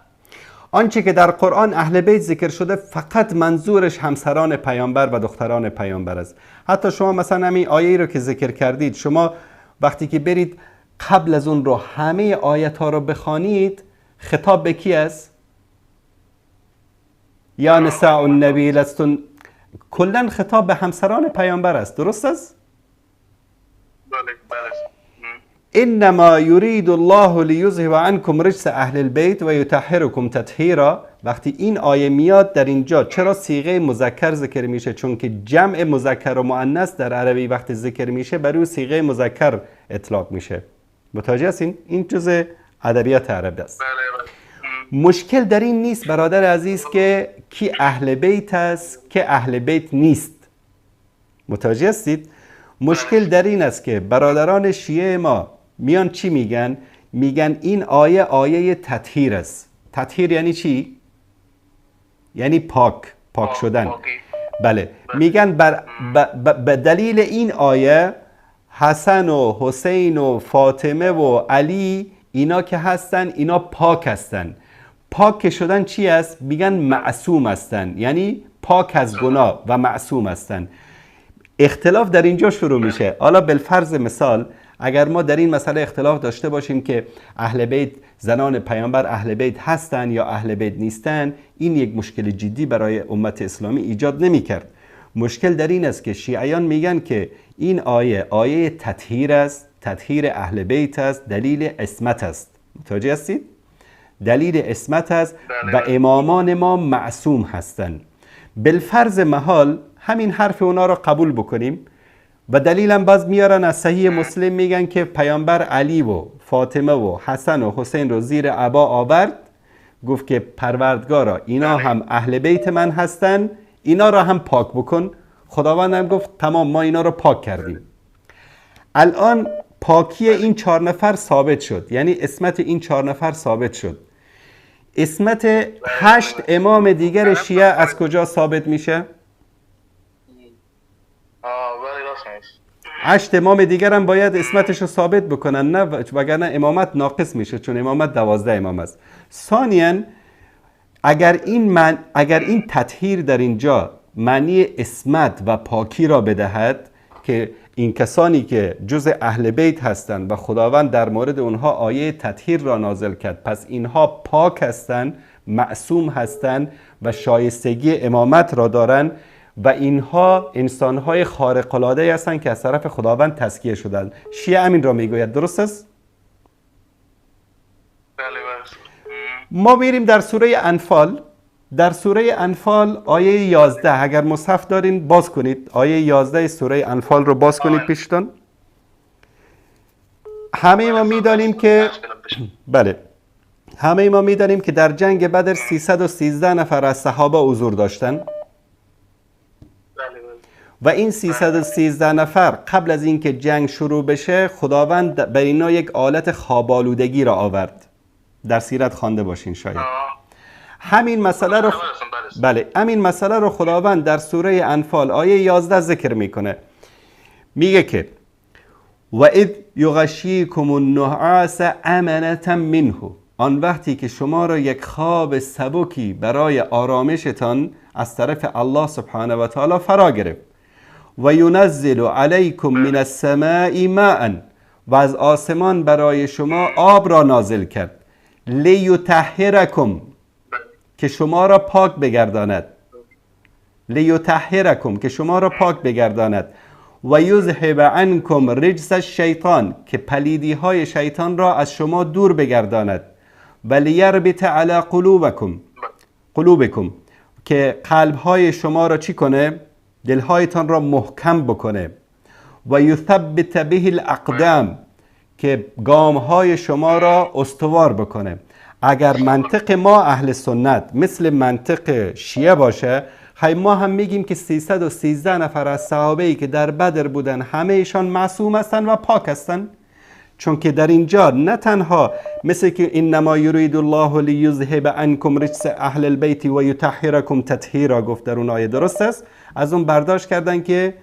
آنچه که در قرآن اهل بیت ذکر شده فقط منظورش همسران پیامبر و دختران پیامبر است. حتی شما مثلا همین آیه رو که ذکر کردید، شما وقتی که برید قبل از اون رو همه آیت ها رو بخوانید، خطاب به کی است؟ یا نساء النبی لستن، کلا خطاب به همسران پیامبر است، درست است؟ بله بله. انما یرید الله لیذهب عنکم رجس اهل البیت و یطهرکم تطهیرا. وقتی این آیه میاد در اینجا چرا صیغه مذکر ذکر میشه؟ چون که جمع مذکر و مؤنث در عربی وقتی ذکر میشه بر روی صیغه مذکر اطلاق میشه. متوجه هستین؟ این جزء ادبیات عرب است. مشکل در این نیست برادر عزیز که کی اهل بیت است که اهل بیت نیست. متوجه هستید؟ مشکل در این است که برادران شیعه ما میان چی میگن؟ میگن این آیه آیه تطهیر است. تطهیر یعنی چی؟ یعنی پاک، پاک شدن. بله. میگن به دلیل این آیه حسن و حسین و فاطمه و علی اینا که هستن اینا پاک هستن. پاک شدن چی است؟ میگن معصوم هستن، یعنی پاک از گناه و معصوم هستن. اختلاف در اینجا شروع میشه. حالا بالفرض مثال اگر ما در این مسئله اختلاف داشته باشیم که اهل بیت، زنان پیامبر اهل بیت هستن یا اهل بیت نیستن، این یک مشکل جدی برای امت اسلامی ایجاد نمیکرد. مشکل در این است که شیعیان میگن که این آیه آیه تطهیر است، تطهیر اهل بیت است، دلیل عصمت است. متوجه هستید؟ دلیل عصمت است و امامان ما معصوم هستند. بالفرض محال همین حرف اونا رو قبول بکنیم و دلیلم باز میارن از صحیح مسلم، میگن که پیامبر علی و فاطمه و حسن و حسین رو زیر عبا آورد، گفت که پروردگارا اینا هم اهل بیت من هستن، اینا رو هم پاک بکن. خداوند هم گفت تمام ما اینا رو پاک کردیم. الان پاکی این 4 نفر ثابت شد، یعنی عصمت این 4 نفر ثابت شد. عصمت 8 امام دیگر شیعه از کجا ثابت میشه؟ 8 امام دیگر هم باید عصمتش رو ثابت بکنن، نه وگرنه امامت ناقص میشه، چون امامت 12 امام است. ثانیاً اگر این تطهیر در اینجا معنی عصمت و پاکی را بدهد که این کسانی که جز اهل بیت هستند و خداوند در مورد اونها آیه تطهیر را نازل کرد، پس اینها پاک هستند، معصوم هستند و شایستگی امامت را دارند و اینها انسانهای خارق العاده هستند که از طرف خداوند تزکیه شدند. شیعه امین را میگوید، درست است؟ بله. ما میریم در سوره انفال، در سوره انفال آیه 11، اگر مصحف دارین باز کنید، آیه 11 سوره انفال رو باز کنید پیشتان. همه ما میدانیم که بله، همه ما میدانیم که در جنگ بدر 313 نفر از صحابه حضور داشتند و این 313 نفر قبل از اینکه جنگ شروع بشه خداوند بر اینا یک آلت خواب‌آلودگی را آورد. در سیرت خوانده باشین شاید. همین مسئله رو بله، همین مسئله رو خداوند در سوره انفال آیه 11 ذکر میکنه. میگه که و اذ یغشیکم النعاس امنة منه، آن وقتی که شما را یک خواب سبکی برای آرامشتان از طرف الله سبحانه و تعالی فرا گرفت، و ینزل علیکم من السماء ماء، و از آسمان برای شما آب را نازل کرد، لیطهرکم، که شما را پاک بگرداند، لیطهرکم، که شما را پاک بگرداند، و یذهب عنکم رجس الشیطان، که پلیدی های شیطان را از شما دور بگرداند، و لیربط علی قلوبکم، که قلب های شما را چی کنه؟ دلهایتان را محکم بکنه، و یثبت به الاقدام، که گام های شما را استوار بکنه. اگر منطق ما اهل سنت مثل منطق شیعه باشه، خیلی ما هم میگیم که 313 نفر از صحابه ای که در بدر بودن همه ایشان معصوم هستند و پاک هستند، چون که در اینجا نه تنها مثل که انما یرید الله لیذهب عنکم رجس اهل البیت و یطهرکم تطهیرا گفت در اون آیه، درست است؟ از اون برداشت کردن که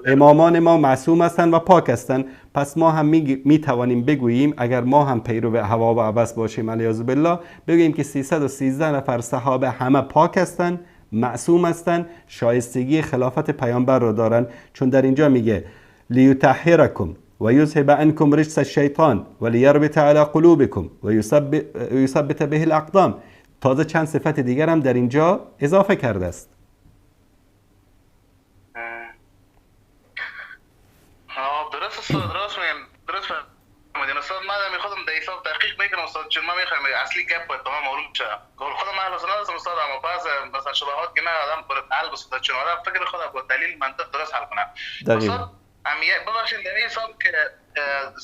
امامان ما معصوم هستند و پاک هستند. پس ما هم می توانیم بگوییم اگر ما هم پیرو هوا و هوس باشیم علیاذ بالله، بگوییم که 313 نفر صحابه همه پاک هستند، معصوم هستند، شایستگی خلافت پیامبر را دارند. چون در اینجا میگه لیطهرکم و یذهب عنکم رجس الشیطان و لیربط علی قلوبکم و یثبت به الاقدام. تازه چند صفت دیگر هم در اینجا اضافه کرده است. درست است، درست میگم، درست فهمیدین استاد. من میخوام در حساب تحقیق میکنم استاد، چون من میخوام اصلی گپ باید به من معلوم شه. خودم اهل سنت هستم استاد، اما بعض مثلا شبهات که نه آدم باید حل بسازه، چون آدم فکر خود با دلیل منطق درست حل کنه. استاد ببخشید در این حساب که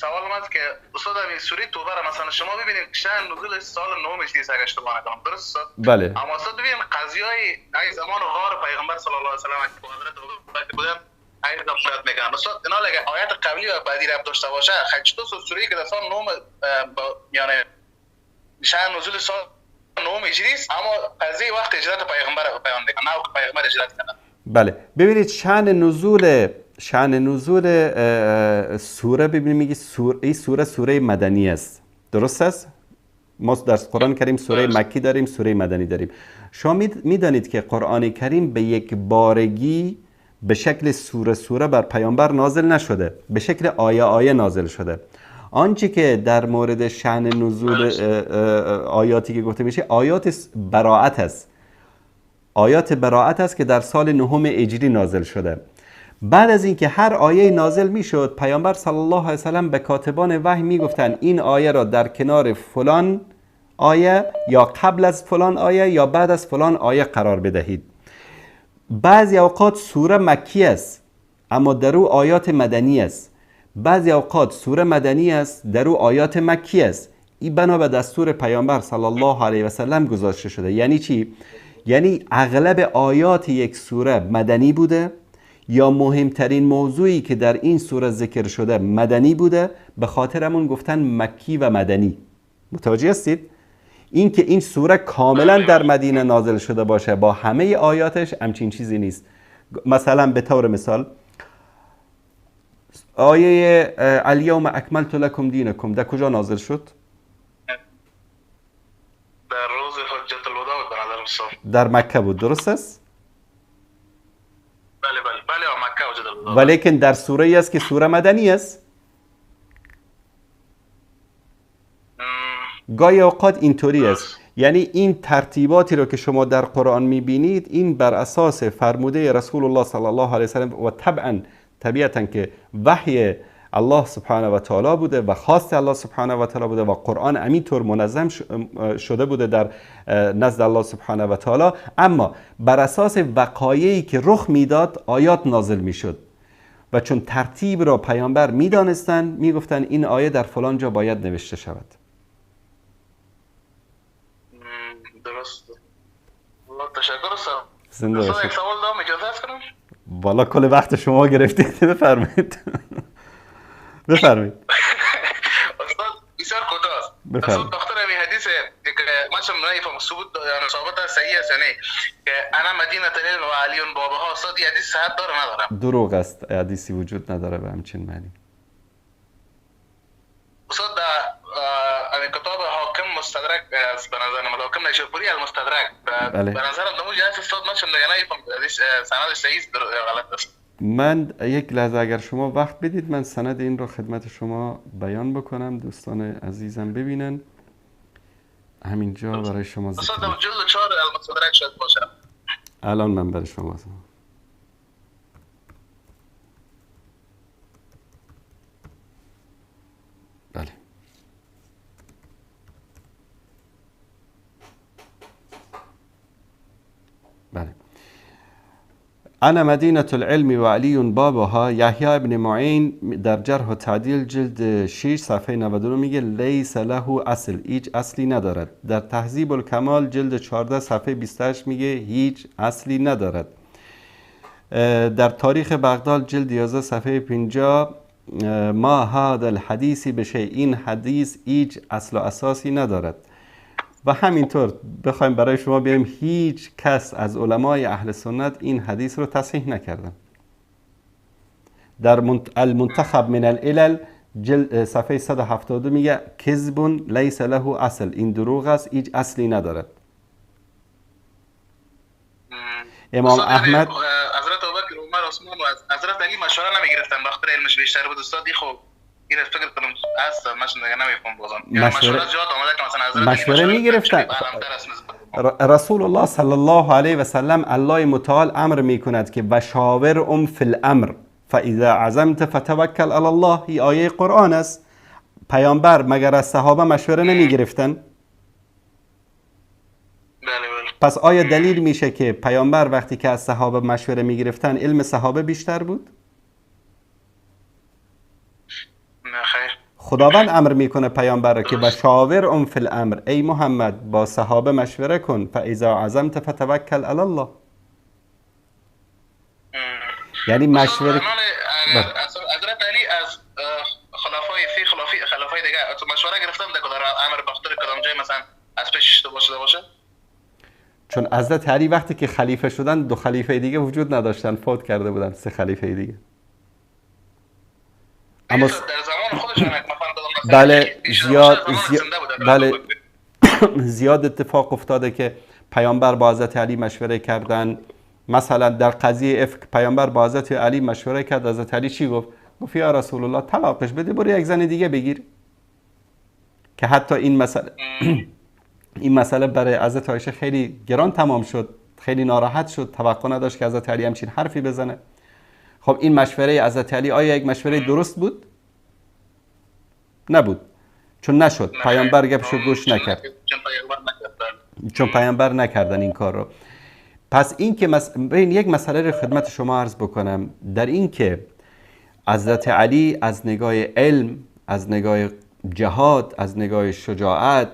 سوال من است که استاد همین سوره توبه را مثلا شما ببینید شأن نزول سال 9 هجری است اگه اشتباه نکنم، درست استاد؟ بله. اما استاد ببینید قضیه‌ای ای زمان غار پیغمبر صلی الله علیه و سلم که حضرت ابوبکر بودن این شاید میگن استاد اینا لگه آیت قبلی و بعدی ربط داشته باشه. خب چطور سوره که در سال 9 یعنی شأن نزول سال 9 هجری است، اما قضیه وقت هجرت پیغمبر بیان میکنه، نه پیغمبر هجرت کرد. بله ببینید شأن نزول سوره، ببینید میگه این سوره سوره مدنی است، درست است؟ ما در قرآن کریم سوره مکی داریم، سوره مدنی داریم. شما میدانید که قرآن کریم به یک بارگی به شکل سوره سوره بر پیامبر نازل نشده، به شکل آیه آیه نازل شده. آنچه که در مورد شأن نزول آیاتی که گفته میشه آیات براعت است، آیات براعت است که در سال 9 هجری نازل شده. بعد از اینکه هر آیه نازل میشد پیامبر صلی الله علیه وسلم به کاتبان وحی میگفتند این آیه را در کنار فلان آیه یا قبل از فلان آیه یا بعد از فلان آیه قرار بدهید. بعضی اوقات سوره مکی است اما در او آیات مدنی است، بعضی اوقات سوره مدنی است در او آیات مکی است. این بنا به دستور پیامبر صلی الله علیه و سلم گذاشته شده. یعنی چی؟ یعنی اغلب آیات یک سوره مدنی بوده یا مهمترین موضوعی که در این سوره ذکر شده مدنی بوده، به خاطرمون گفتن مکی و مدنی. متوجه هستید؟ این که این سوره کاملا در مدینه نازل شده باشه با همه آیاتش همچین چیزی نیست. مثلا به طور مثال آیه الیوم اکملت لکم دینکم در کجا نازل شد؟ در روز حجت الوداع به نظرم در مکه بود، درست است؟ بله بله بله، مکه حجت الوداع. ولیکن در سوره ای است که سوره مدنی است. گاهی اوقات اینطوری است، یعنی این ترتیباتی رو که شما در قرآن میبینید این بر اساس فرموده رسول الله صلی الله علیه وسلم و طبیعتا که وحی الله سبحانه و تعالی بوده و خواست الله سبحانه و تعالی بوده و قرآن همینطور منظم شده بوده در نزد الله سبحانه و تعالی، اما بر اساس وقایعی که رخ میداد آیات نازل میشد و چون ترتیب را پیامبر میدانستند میگفتند این آیه در فلان جا باید نوشته شود. درست. تشکر استاد. زنده باشید. یک سوال دارم، اجازه است کنم؟ والا کل وقت شما گرفتید، بفرمایید. بفرمایید. استاد بسیار کوتاه است. بفرمایید. استاد دکتر همین حدیث که ما چون نمیفهم ثبوت یعنی ثابت است صحیح است نه که انا مدینه العلم و علی بابها، استاد این حدیث صحت داره نداره؟ دروغ است، حدیثی وجود نداره به همچین معنی. استاد در کتاب حاکم مستدرک به نظر من حاکم نیشابوری المستدرک بله. به نظرم دمو جهت استاد من چون دیگه نمیفهم سند صحیح غلط است. من یک لحظه اگر شما وقت بدید من سند این رو خدمت شما بیان بکنم، دوستان عزیزم ببینن. همینجا برای شما ذکر استاد جلد 4 المستدرک شد باشه. الان من برای شما هستم. بله. بله. انا مدینة العلم و علی بابها، یحیی ابن معین در جرح و تعدیل جلد 6 صفحه 92 میگه لیس له اصل، هیچ اصلی ندارد. در تهذیب الکمال جلد 14 صفحه 28 میگه هیچ اصلی ندارد. در تاریخ بغداد جلد 11 صفحه 50 ما هذا الحدیث بشه، این حدیث هیچ اصل و اساسی ندارد. و همینطور بخوایم برای شما بیایم هیچ کس از علمای اهل سنت این حدیث رو تصحیح نکردن. در المنتخب من العلل صفحه 172 میگه کذب لیس له اصل، این دروغ است، هیچ اصلی ندارد. امام احمد حضرت ابوبکر، عمر، عثمان و حضرت علی مشوره نمیگرفتن بخاطر علمش بیشتر بود استاد. خب این فکر کنم هست مش نمیفهم بازم. مشوره زیاد آمده که مثلا حضرت مشوره میگرفتن. رسول الله صلی الله علیه و سلم الله متعال امر میکند که وشاور ام فی الامر فاذا عزمت فتوکل علی الله. این آیه قرآن است. پیامبر مگر از صحابه مشوره نمیگرفتن؟ پس آیا دلیل میشه که پیامبر وقتی که از صحابه مشوره میگرفتن علم صحابه بیشتر بود؟ نه خیر. خداوند امر میکنه پیامبر را که وشاور ام فی الامر، ای محمد با صحابه مشوره کن، فاذا عزمت فتوکل علی الله. یعنی مشوره حضرت علی از خلفای سی خلفای دیگه مشوره گرفتن در امر بخاطر کدام جای مثلا از پیش اشتباه شده باشه؟ چون حضرت علی وقتی که خلیفه شدن دو خلیفه دیگه وجود نداشتن، فوت کرده بودن سه خلیفه دیگه. اما در زمان خودشون بله زیاد بله زیاد اتفاق افتاده که پیامبر با حضرت علی مشوره کردن. مثلا در قضیه افک پیامبر با حضرت علی مشوره کرد. حضرت علی چی گفت؟ گفت یا رسول الله طلاقش بده، برو یک زن دیگه بگیر. که حتی این مسئله برای حضرت عایشه خیلی گران تمام شد، خیلی ناراحت شد، توقع نداشت که حضرت علی همچین حرفی بزنه. خب این مشوره حضرت علی آیا یک مشوره درست بود؟ نبود، چون نشد. پیامبر گپشو گوش نکرد، چون پیامبر نکردن این کار رو. پس این که ببین یک مسئله رو خدمت شما عرض بکنم، در این که حضرت علی از نگاه علم، از نگاه جهاد، از نگاه شجاعت،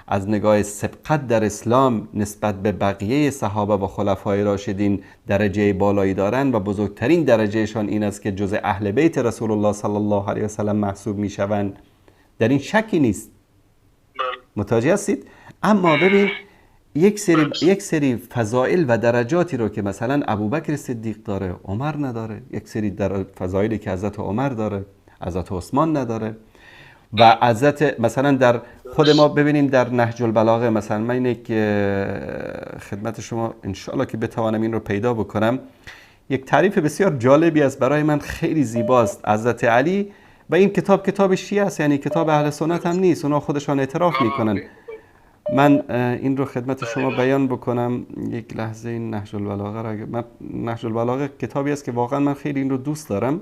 از نگاه سبقت در اسلام نسبت به بقیه صحابه و خلفای راشدین درجه بالایی دارند و بزرگترین درجهشان این است که جز اهل بیت رسول الله صلی الله علیه و سلم محسوب میشوند، در این شکی نیست. متوجه هستید؟ اما ببین یک سری فضائل و درجاتی رو که مثلا ابوبکر صدیق داره عمر نداره، یک سری در فضائلی که حضرت عمر داره حضرت عثمان نداره و حضرت مثلا در خود ما ببینیم در نهج البلاغه، مثلا من یک خدمت شما انشالله که بتوانم این رو پیدا بکنم، یک تعریف بسیار جالبی است، برای من خیلی زیباست. حضرت علی و این کتاب کتاب شیعه است، یعنی کتاب اهل سنت هم نیست، اونا خودشان اعتراف میکنن. من این رو خدمت شما بیان بکنم یک لحظه. این نهج البلاغه را، من نهج البلاغه کتابی است که واقعا من خیلی این رو دوست دارم،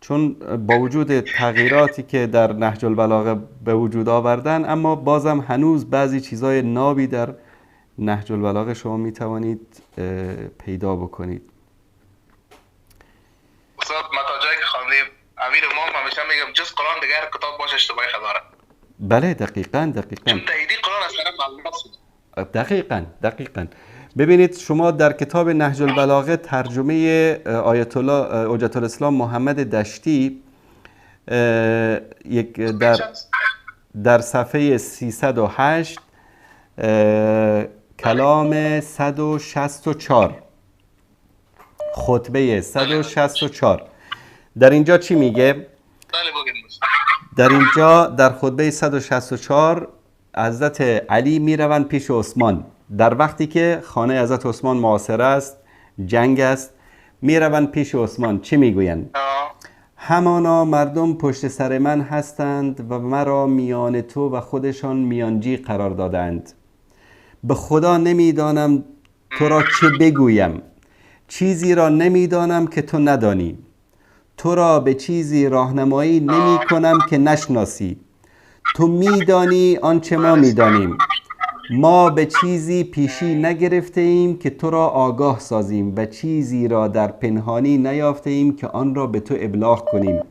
چون با وجود تغییراتی که در نهج البلاغه به وجود آوردن، اما بازم هنوز بعضی چیزای نابی در نهج البلاغه شما میتوانید پیدا بکنید. استاد ما تا جایی که خواندیم امیر ما همیشه میگم جز قرآن دیگر کتاب باشه اشتباهی داره. بله دقیقاً دقیقاً. چون تاییدی قرآن اصلا معلومات دقیقاً دقیقاً. ببینید شما در کتاب نهج البلاغه ترجمه آیت الله حجت الاسلام محمد دشتی یک در صفحه 308 کلام 164 خطبه 164 در اینجا چی میگه؟ در اینجا در خطبه 164 حضرت علی میروند پیش عثمان، در وقتی که خانه حضرت عثمان معاصره است، جنگ است، میروند پیش عثمان. چی میگویند؟ همانا مردم پشت سر من هستند و مرا میان تو و خودشان میانجی قرار دادند. به خدا نمیدانم تو را چه بگویم، چیزی را نمیدانم که تو ندانی، تو را به چیزی راهنمایی نمی کنم که نشناسی، تو میدانی آنچه ما میدانیم، ما به چیزی پیشی نگرفته ایم که تو را آگاه سازیم و چیزی را در پنهانی نیافته ایم که آن را به تو ابلاغ کنیم.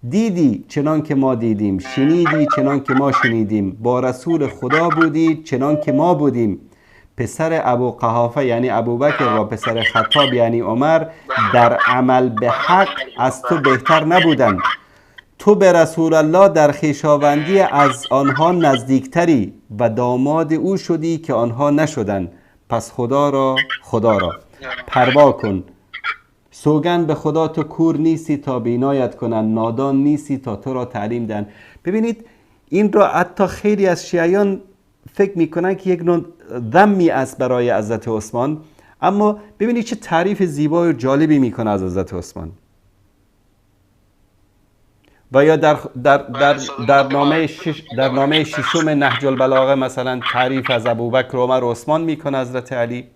دیدی چنان که ما دیدیم، شنیدی چنان که ما شنیدیم، با رسول خدا بودی چنان که ما بودیم. پسر ابو قحافه یعنی ابوبکر و پسر خطاب یعنی عمر در عمل به حق از تو بهتر نبودند. تو به رسول الله در خویشاوندی از آنها نزدیکتری و داماد او شدی که آنها نشدند. پس خدا را پروا کن، سوگند به خدا تو کور نیستی تا بینایت کنند، نادان نیستی تا تو را تعلیم دهند. ببینید این را حتی خیلی از شیعیان فکر میکنن که یک نوع ذمی است برای حضرت عثمان، اما ببینید چه تعریف زیبای و جالبی میکنه از حضرت عثمان. و یا در در در در نامه ششم نهج البلاغه مثلا تعریف از ابوبکر و عمر و عثمان میکنه حضرت علی.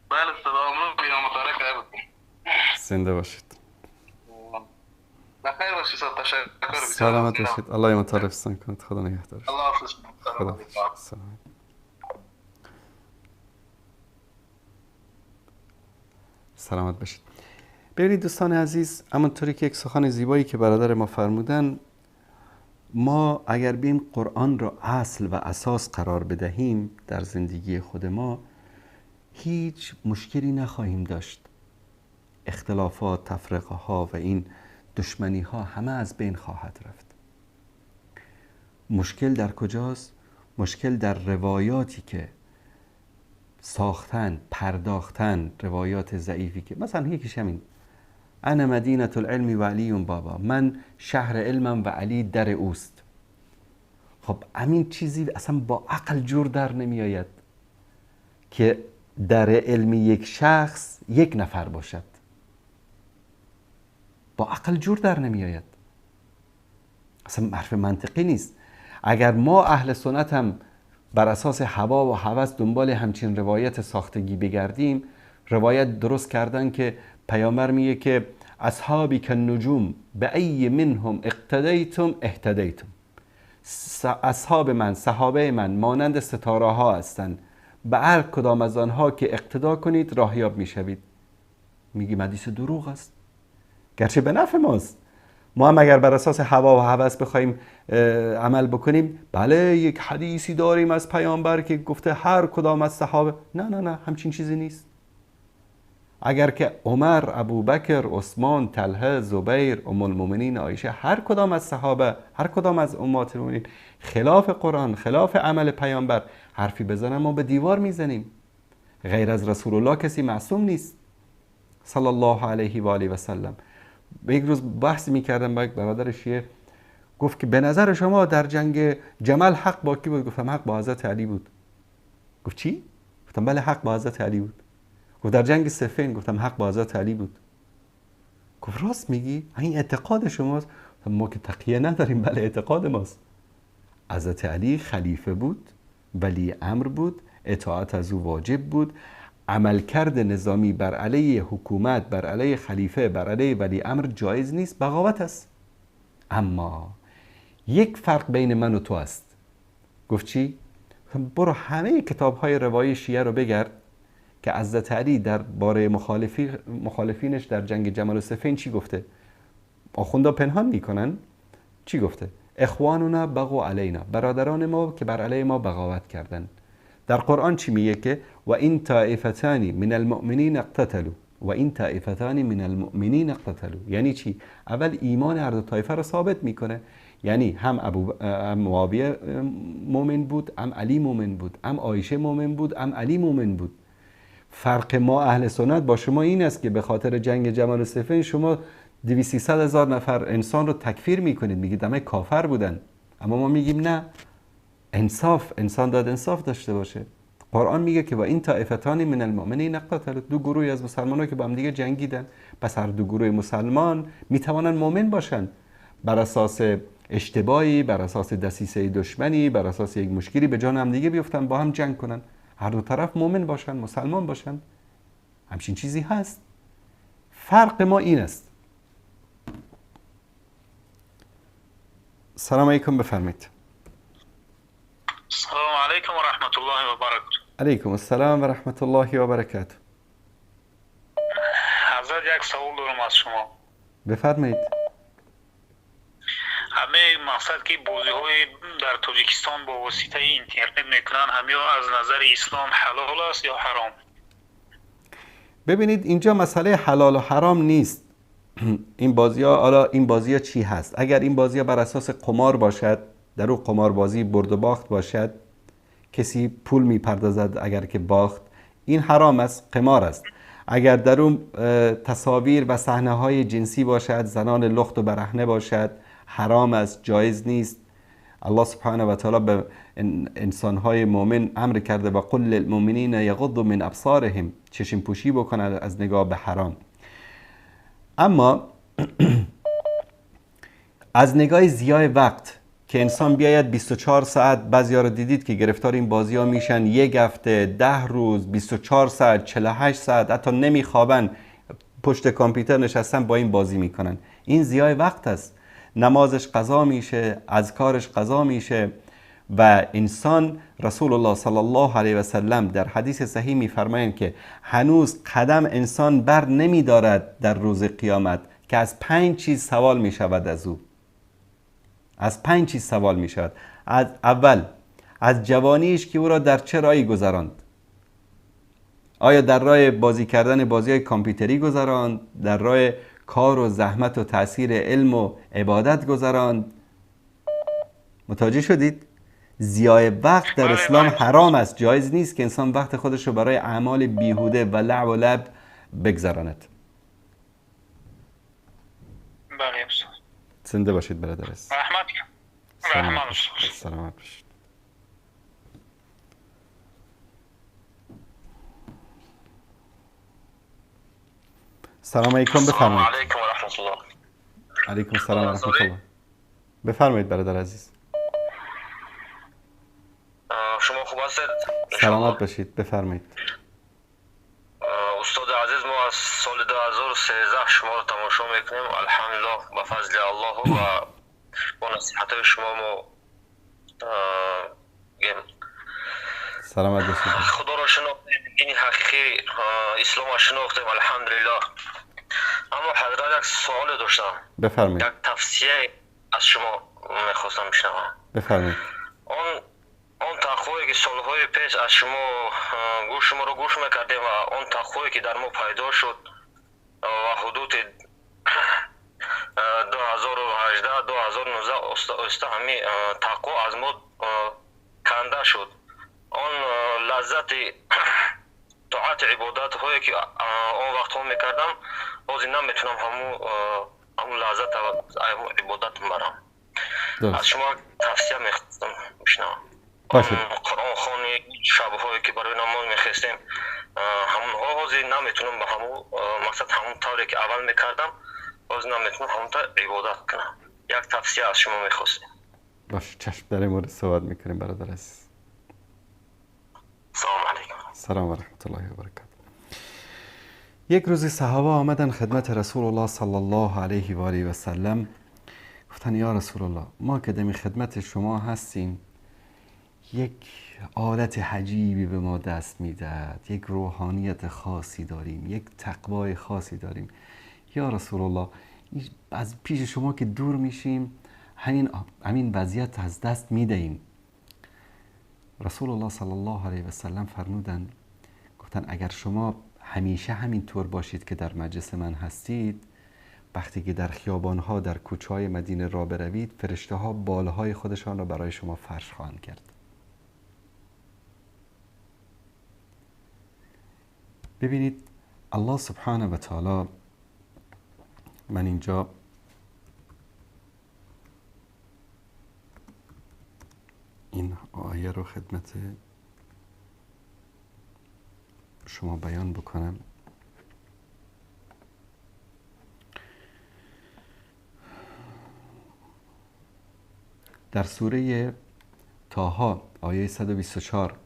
بله زنده باشید. بخیر باشید. تشکر. سلامت باشید. الله متعال حفظتان کند. خدا نگهدار. الله حافظ. خدا حافظ. سلامت باشید. ببینید دوستان عزیز، همونطوری که یک سخن زیبایی که برادر ما فرمودن، ما اگر بیم قرآن را اصل و اساس قرار بدهیم در زندگی خود ما، هیچ مشکلی نخواهیم داشت. اختلافات، تفرقه ها و این دشمنی ها همه از بین خواهد رفت. مشکل در کجاست؟ مشکل در روایاتی که ساختن، پرداختن، روایات ضعیفی که مثلا یکیش همین انا مدینة العلم و علی بابا، من شهر علمم و علی در اوست. خب همین چیزی اصلا با عقل جور در نمی آید که در علم یک شخص یک نفر باشد. با عقل جور در نمی آید، اصلا حرف منطقی نیست. اگر ما اهل سنت هم بر اساس هوا و هوس دنبال همچین روایت ساختگی بگردیم، روایت درست کردن که پیامبر میگه که اصحابی که نجوم به ای منهم اقتدیتم اهتدیتم، اصحاب من، صحابه من مانند ستاره ها هستند، به هر کدام از آنها که اقتدا کنید راهیاب میشوید. میگیم حدیث دروغ است، گرچه به نفع ماست. ما هم اگر بر اساس هوا و هوس بخوایم عمل بکنیم، بله یک حدیثی داریم از پیامبر که گفته هر کدام از صحابه، نه نه نه، همچین چیزی نیست. اگر که عمر، ابوبکر، عثمان، طلحه، زبیر، ام المؤمنین عایشه، هر کدام از صحابه، هر کدام از امهات المؤمنین خلاف قرآن، خلاف عمل پیامبر حرفی بزنن، ما به دیوار میزنیم. غیر از رسول الله کسی معصوم نیست صلی الله علیه و آله و سلم. یک روز بحث میکردم با یک برادر شیعه، گفت که به نظر شما در جنگ جمل حق با کی بود؟ گفتم حق با حضرت علی بود. گفت چی؟ گفتم بله حق با حضرت علی بود. گفت در جنگ صفین؟ گفتم حق با حضرت علی بود. گفت راست میگی؟ این اعتقاد شماست؟ ما که تقیه نداریم، بله اعتقاد ماست. حضرت علی خلیفه بود، ولی امر بود، اطاعت از او واجب بود، عملکرد نظامی بر علیه حکومت، بر علیه خلیفه، بر علیه ولی امر جایز نیست، بغاوت است. اما یک فرق بین من و تو است. گفت چی؟ برو همه کتاب های روایی شیعه رو بگرد که حضرت علی در باره مخالفینش در جنگ جمل و صفین چی گفته؟ آخوندا پنهان میکنن. چی گفته؟ اخواننا بغوا علینا، برادران ما که بر علیه ما بغاوت کردن. در قرآن چی میگه؟ که و این طائفتان من المؤمنین اقتتلوا، و این طائفتان من المؤمنین اقتتلوا. یعنی چی؟ اول ایمان هر دو طایفه رو ثابت میکنه. یعنی هم ابو معاویه مؤمن بود، هم علی مؤمن بود، هم عایشه مؤمن بود، هم علی مؤمن بود. فرق ما اهل سنت با شما این است که به خاطر جنگ جمل و صفین شما 200-300 هزار نفر انسان رو تکفیر میکنید، میگید همه کافر بودن. اما ما میگیم نه، انصاف، انسان داد انصاف داشته باشه. قرآن میگه که و این طائفتان من المؤمنین اقتتلوا، دو گروهی از مسلمان‌ها که با هم دیگه جنگیدن. پس هر دو گروه مسلمان میتوانن مؤمن باشن، بر اساس اشتباهی، بر اساس دسیسه دشمنی، بر اساس یک مشکلی به جان هم دیگه بیفتن، با هم جنگ کنن، هر دو طرف مؤمن باشن، مسلمان باشن. همچین چیزی هست. فرق ما این است. سلام علیکم، بفرمایید. السلام علیکم و رحمت الله و برکاته. علیکم السلام و رحمت الله و برکاته. حضرت یک سوال دارم از شما. بفرمایید. همه مقصد که بازی‌های در تاجیکستان با واسطه اینترنت میکنن، همه از نظر اسلام حلال است یا حرام؟ ببینید اینجا مسئله حلال و حرام نیست. این بازی‌ها، حالا این بازی‌ها چی هست؟ اگر این بازی‌ها بر اساس قمار باشد، در او قماربازی برد و باخت باشد، کسی پول میپردازد اگر که باخت، این حرام است، قمار است. اگر در اون تصاویر و صحنه های جنسی باشد، زنان لخت و برهنه باشد، حرام است، جایز نیست. الله سبحانه و تعالی به انسانهای مؤمن امر کرده و قل للمؤمنین یغضوا من ابصارهم، چشم پوشی بکنند از نگاه به حرام. اما از نگاه ضیاع وقت که انسان بیاید 24 ساعت، بعضیا رو دیدید که گرفتار این بازی ها میشن، یک هفته، 10 روز، 24 ساعت، 48 ساعت، حتی نمیخوابن، پشت کامپیوتر نشستن با این بازی میکنن. این ضیاع وقت است. نمازش قضا میشه، اذکارش قضا میشه. و انسان، رسول الله صلی الله علیه و سلم در حدیث صحیح میفرمایند که هنوز قدم انسان بر نمیدارد در روز قیامت که از 5 چیز سوال میشود از او. از 5 چیز سوال می شود. از اول، از جوانیش که او را در چه راهی گذراند. آیا در راه بازی کردن بازی های کامپیوتری گذراند؟ در راه کار و زحمت و تاثیر علم و عبادت گذراند؟ متوجه شدید؟ ضیاع وقت در اسلام حرام است، جایز نیست که انسان وقت خودش رو برای اعمال بیهوده و لعب و لعب بگذراند. بله استاد. زنده باشید برادر عزیز. رحمت رحمان استاد. سلامت باشید. سلام علیکم، بفرمایید. علیکم و رحمت الله. علیکم السلام و رحمت الله. بفرمایید برادر عزیز. شما خوب هستید؟ سلامت باشید، بفرمایید. استاد عزیز، ما از سال 2013 شما رو تماشا میکنیم. الحمدلله به فضل الله و با نصیحت شما ما سلامت باشید. خدا را شناختیم، دین حقیقی اسلام را شناختیم الحمدلله. اما حضرت یک سوال داشتم. بفرمایید. یک تفسیر از شما میخواستم بشنوم. بفرمایید. آن تقوایی که سالهای پیش از شما گوش شما رو گوش میکردیم و آن تقوایی که در ما پیدا شد و حدود 2018 2019 آسته همین تقوا از ما کنده شد. آن لذت طاعت عبادت هایی که آن وقت ها میکردم باز نمیتونم همون لذت عبادت برم. از شما تفسیر میخواستم بشنوم. قرآن خوانی شب‌هایی که برای نماز میخواستیم همونها حاضر نمیتونم به همون مقصد همون طوری که اول میکردم باز نمیتونم همون طور عبادت کنم. یک تفسیر از شما میخواستیم. باشه، چشم، در این مورد صحبت میکنیم برادر عزیز. سلام علیکم. سلام و رحمت الله و برکاته. یک روز صحابه آمدن خدمت رسول الله صلی الله علیه و آله و سلم، گفتن یا رسول الله، ما که دمی خدمت شما هستیم یک آلت عجیبی به ما دست میدهد، یک روحانیت خاصی داریم، یک تقوای خاصی داریم. یا رسول الله، از پیش شما که دور میشیم همین وضعیت از دست میدهیم. رسول الله صلی الله علیه و سلم فرمودن، گفتن اگر شما همیشه همین طور باشید که در مجلس من هستید، وقتی که در خیابانها در کوچه‌های مدینه را بروید، فرشته ها بالهای خودشان را برای شما فرش خواهند کرد. ببینید الله سبحانه و تعالی، من اینجا این آیه رو خدمت شما بیان بکنم. در سوره طه آیه 124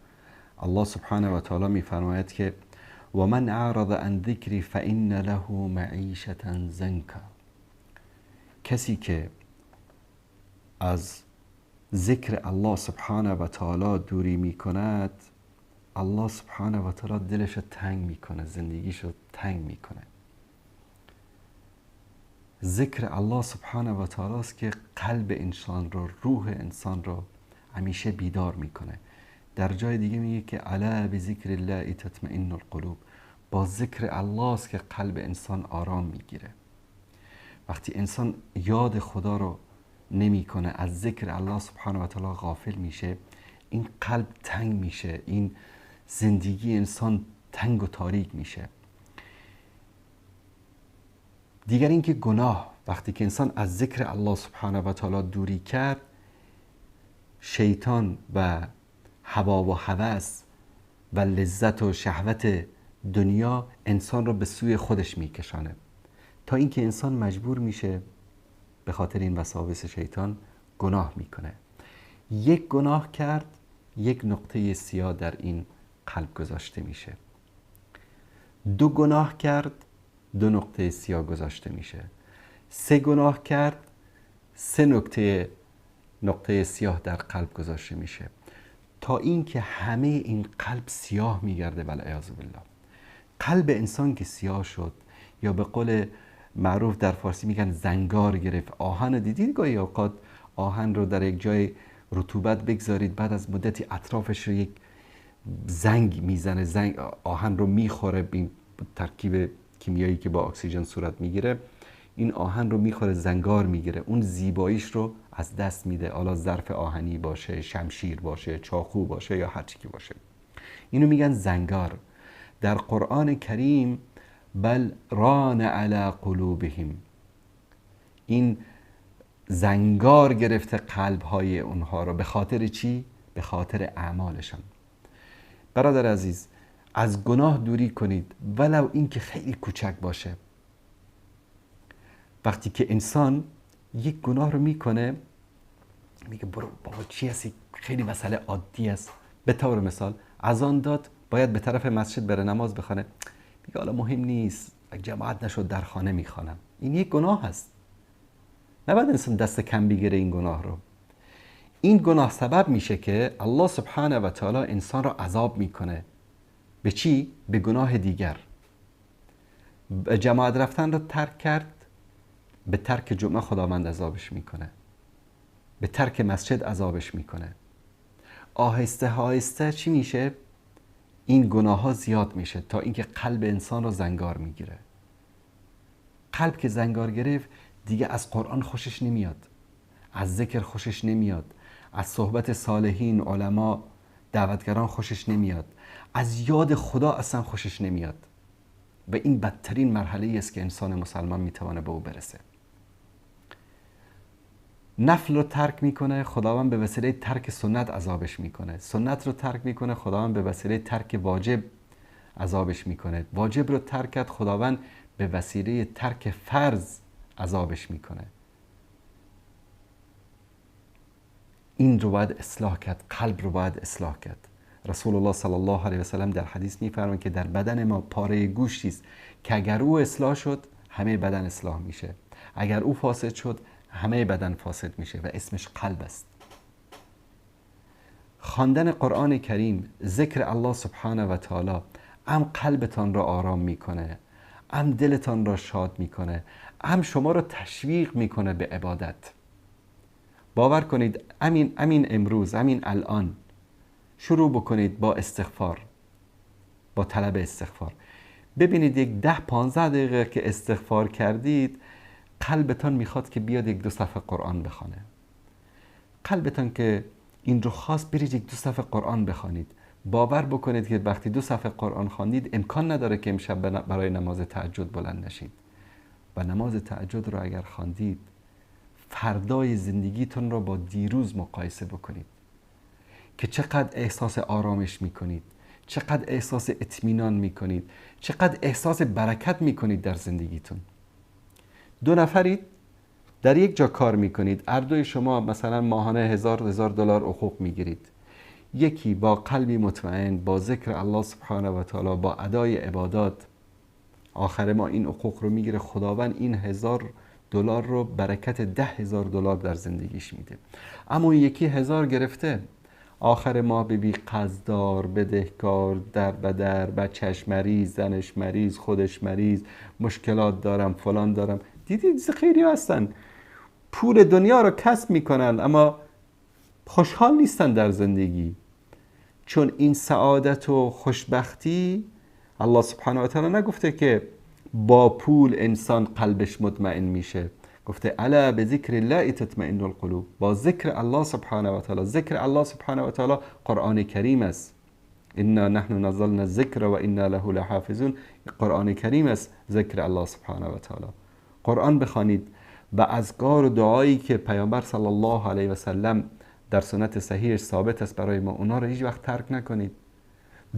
الله سبحانه و تعالی می‌فرماید که و من اعرض عن ذکری فإن له معیشة ضنکا. کسی که از ذکر الله سبحانه و تعالی دوری میکند، الله سبحانه و تعالی دلش رو تنگ میکنه، زندگیش رو تنگ میکنه. ذکر الله سبحانه و تعالی است که قلب انسان رو، روح انسان رو همیشه بیدار میکنه. در جای دیگه میگه که الا بذکر الله تطمئن القلوب. با ذکر الله است که قلب انسان آرام میگیره. وقتی انسان یاد خدا رو نمیکنه، از ذکر الله سبحانه و تعالی غافل میشه، این قلب تنگ میشه، این زندگی انسان تنگ و تاریک میشه. دیگر اینکه گناه، وقتی که انسان از ذکر الله سبحانه و تعالی دوری کرد، شیطان و هوا و هوس و لذت و شهوت دنیا انسان رو به سوی خودش میکشانه، تا اینکه انسان مجبور میشه به خاطر این وساوس شیطان گناه میکنه. یک گناه کرد، یک نقطه سیاه در این قلب گذاشته میشه. دو گناه کرد، دو نقطه سیاه گذاشته میشه. سه گناه کرد، سه نقطه سیاه در قلب گذاشته میشه، تا اینکه همه این قلب سیاه میگرده. والعیاذ بالله. قلب انسان که سیاه شد، یا به قول معروف در فارسی میگن زنگار گرفت. آهن دیدید گاهی اوقات آهن رو در یک جای رطوبت بگذارید، بعد از مدتی اطرافش رو یک زنگ میزنه، زنگ آهن رو میخوره، این ترکیب کیمیایی که با اکسیژن صورت میگیره، این آهن رو میخوره، زنگار میگیره، اون زیباییش رو از دست میده. حالا ظرف آهنی باشه، شمشیر باشه، چاقو باشه یا هر چی که باشه، اینو میگن زنگار. در قرآن کریم بل ران علی قلوبهم، این زنگار گرفته قلب های اونها رو. به خاطر چی؟ به خاطر اعمالشان. برادر عزیز، از گناه دوری کنید ولو اینکه خیلی کوچک باشه. وقتی که انسان یک گناه رو میکنه، میگه برو بابا چی هستی، خیلی مسئله عادی است. به طور مثال اذان داد، باید به طرف مسجد بره نماز بخونه، میگه حالا مهم نیست، جماعت نشد در خانه میخوانم. این یک گناه هست. نباید انسان دست کم بگیره این گناه رو. این گناه سبب میشه که الله سبحانه و تعالی انسان رو عذاب میکنه. به چی؟ به گناه دیگر. جماعت رفتن رو ترک کرد، به ترک جمعه خداوند عذابش میکنه، به ترک مسجد عذابش میکنه. آهسته آهسته چی میشه؟ این گناه ها زیاد میشه تا اینکه قلب انسان رو زنگار میگیره. قلب که زنگار گرفت دیگه از قرآن خوشش نمیاد، از ذکر خوشش نمیاد، از صحبت صالحین، علما، دعوتگران خوشش نمیاد، از یاد خدا اصلا خوشش نمیاد. و این بدترین مرحله است که انسان مسلمان میتونه به او برسه. نفل رو ترک میکنه، خداوند به وسیله ترک سنت عذابش میکنه. سنت رو ترک میکنه، خداوند به وسیله ترک واجب عذابش میکنه. واجب رو ترک کرد، خداوند به وسیله ترک فرض عذابش میکنه. این رو باید اصلاح کرد، قلب رو باید اصلاح کرد. رسول الله صلی الله علیه و سلم در حدیث میفرمایند که در بدن ما پاره گوشتی است که اگر او اصلاح شد همه بدن اصلاح میشه، اگر او فاسد شد همه بدن فاسد میشه، و اسمش قلب است. خواندن قرآن کریم، ذکر الله سبحانه و تعالی، هم قلبتان را آرام میکنه، هم دلتان را شاد میکنه، هم شما را تشویق میکنه به عبادت. باور کنید همین امروز، همین الان شروع بکنید با استغفار، با طلب استغفار. ببینید یک 10-15 دقیقه که استغفار کردید، قلبتان میخواد که بیاد یک دو صفحه قرآن بخوانه. قلبتان که این رو خواست، برید یک دو صفحه قرآن بخوانید. باور بکنید که وقتی 2 صفحه قرآن خواندید، امکان نداره که امشب برای نماز تهجد بلند نشید. و نماز تهجد رو اگر خواندید، فردای زندگیتون رو با دیروز مقایسه بکنید که چقدر احساس آرامش میکنید، چقدر احساس اطمینان میکنید، چقدر احساس برکت میکنید در زندگیتون. 2 نفرید در یک جا کار میکنید، هر دوی شما مثلا ماهانه 1000 دلار حقوق میگیرید. یکی با قلبی مطمئن، با ذکر الله سبحانه و تعالی، با ادای عبادات، آخر ما این حقوق رو میگیره. خداوند این 1000 دلار رو برکت 10,000 دلار در زندگیش میده. اما یکی 1000 گرفته، آخر ما ببی قرضدار، بدهکار، در بدر، بچهش مریض، زنش مریض، خودش مریض، مشکلات دارم، فلان دارم. دیدید خیلی هستن پول دنیا رو کسب میکنن اما خوشحال نیستن در زندگی. چون این سعادت و خوشبختی الله سبحانه و تعالی نگفته که با پول انسان قلبش مطمئن میشه، گفته الا بذکر الله تطمئن القلوب. با ذکر الله سبحانه و تعالی. ذکر الله سبحانه و تعالی قرآن کریم است. انا نحن نزلنا الذکر و انا له لحافظون. قرآن کریم است ذکر الله سبحانه و تعالی. قرآن بخوانید و اذکار و دعایی که پیامبر صلی الله علیه و سلم در سنت صحیحش ثابت است برای ما، اونا رو هیچ وقت ترک نکنید.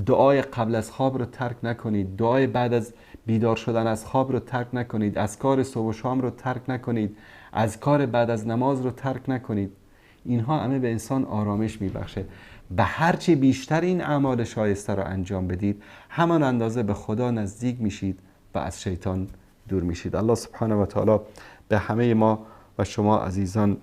دعای قبل از خواب رو ترک نکنید، دعای بعد از بیدار شدن از خواب رو ترک نکنید، اذکار صبح و شام رو ترک نکنید، اذکار بعد از نماز رو ترک نکنید. اینها همه به انسان آرامش میبخشه. به هرچی بیشتر این اعمال شایسته رو انجام بدید، همان اندازه به خدا نزدیک میشید و از شیطان دور میشید. الله سبحانه و تعالی به همه ما و شما عزیزان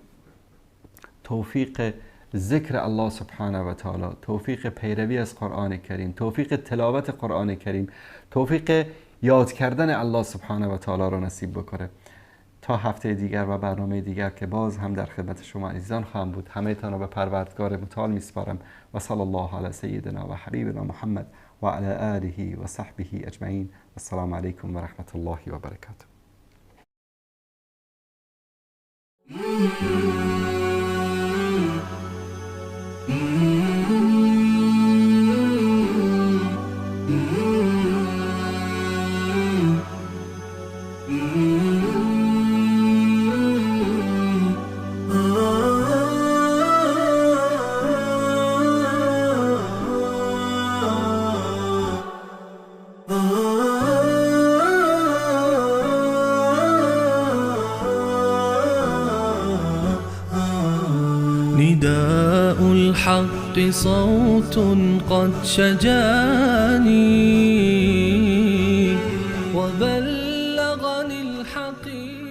توفیق ذکر الله سبحانه و تعالی، توفیق پیروی از قرآن کریم، توفیق تلاوت قرآن کریم، توفیق یاد کردن الله سبحانه و تعالی را نصیب بکنه. تا هفته دیگر و برنامه دیگر که باز هم در خدمت شما عزیزان خواهم بود، همه تان را به پروردگار متعال میسپارم. و صلی الله علی سیدنا و حبیبنا محمد و علی آله و صحبه اجمعین. السلام علیکم و رحمت الله و برکاته. نداء الحق صوت قد شجاني وبلغني الحقيقة.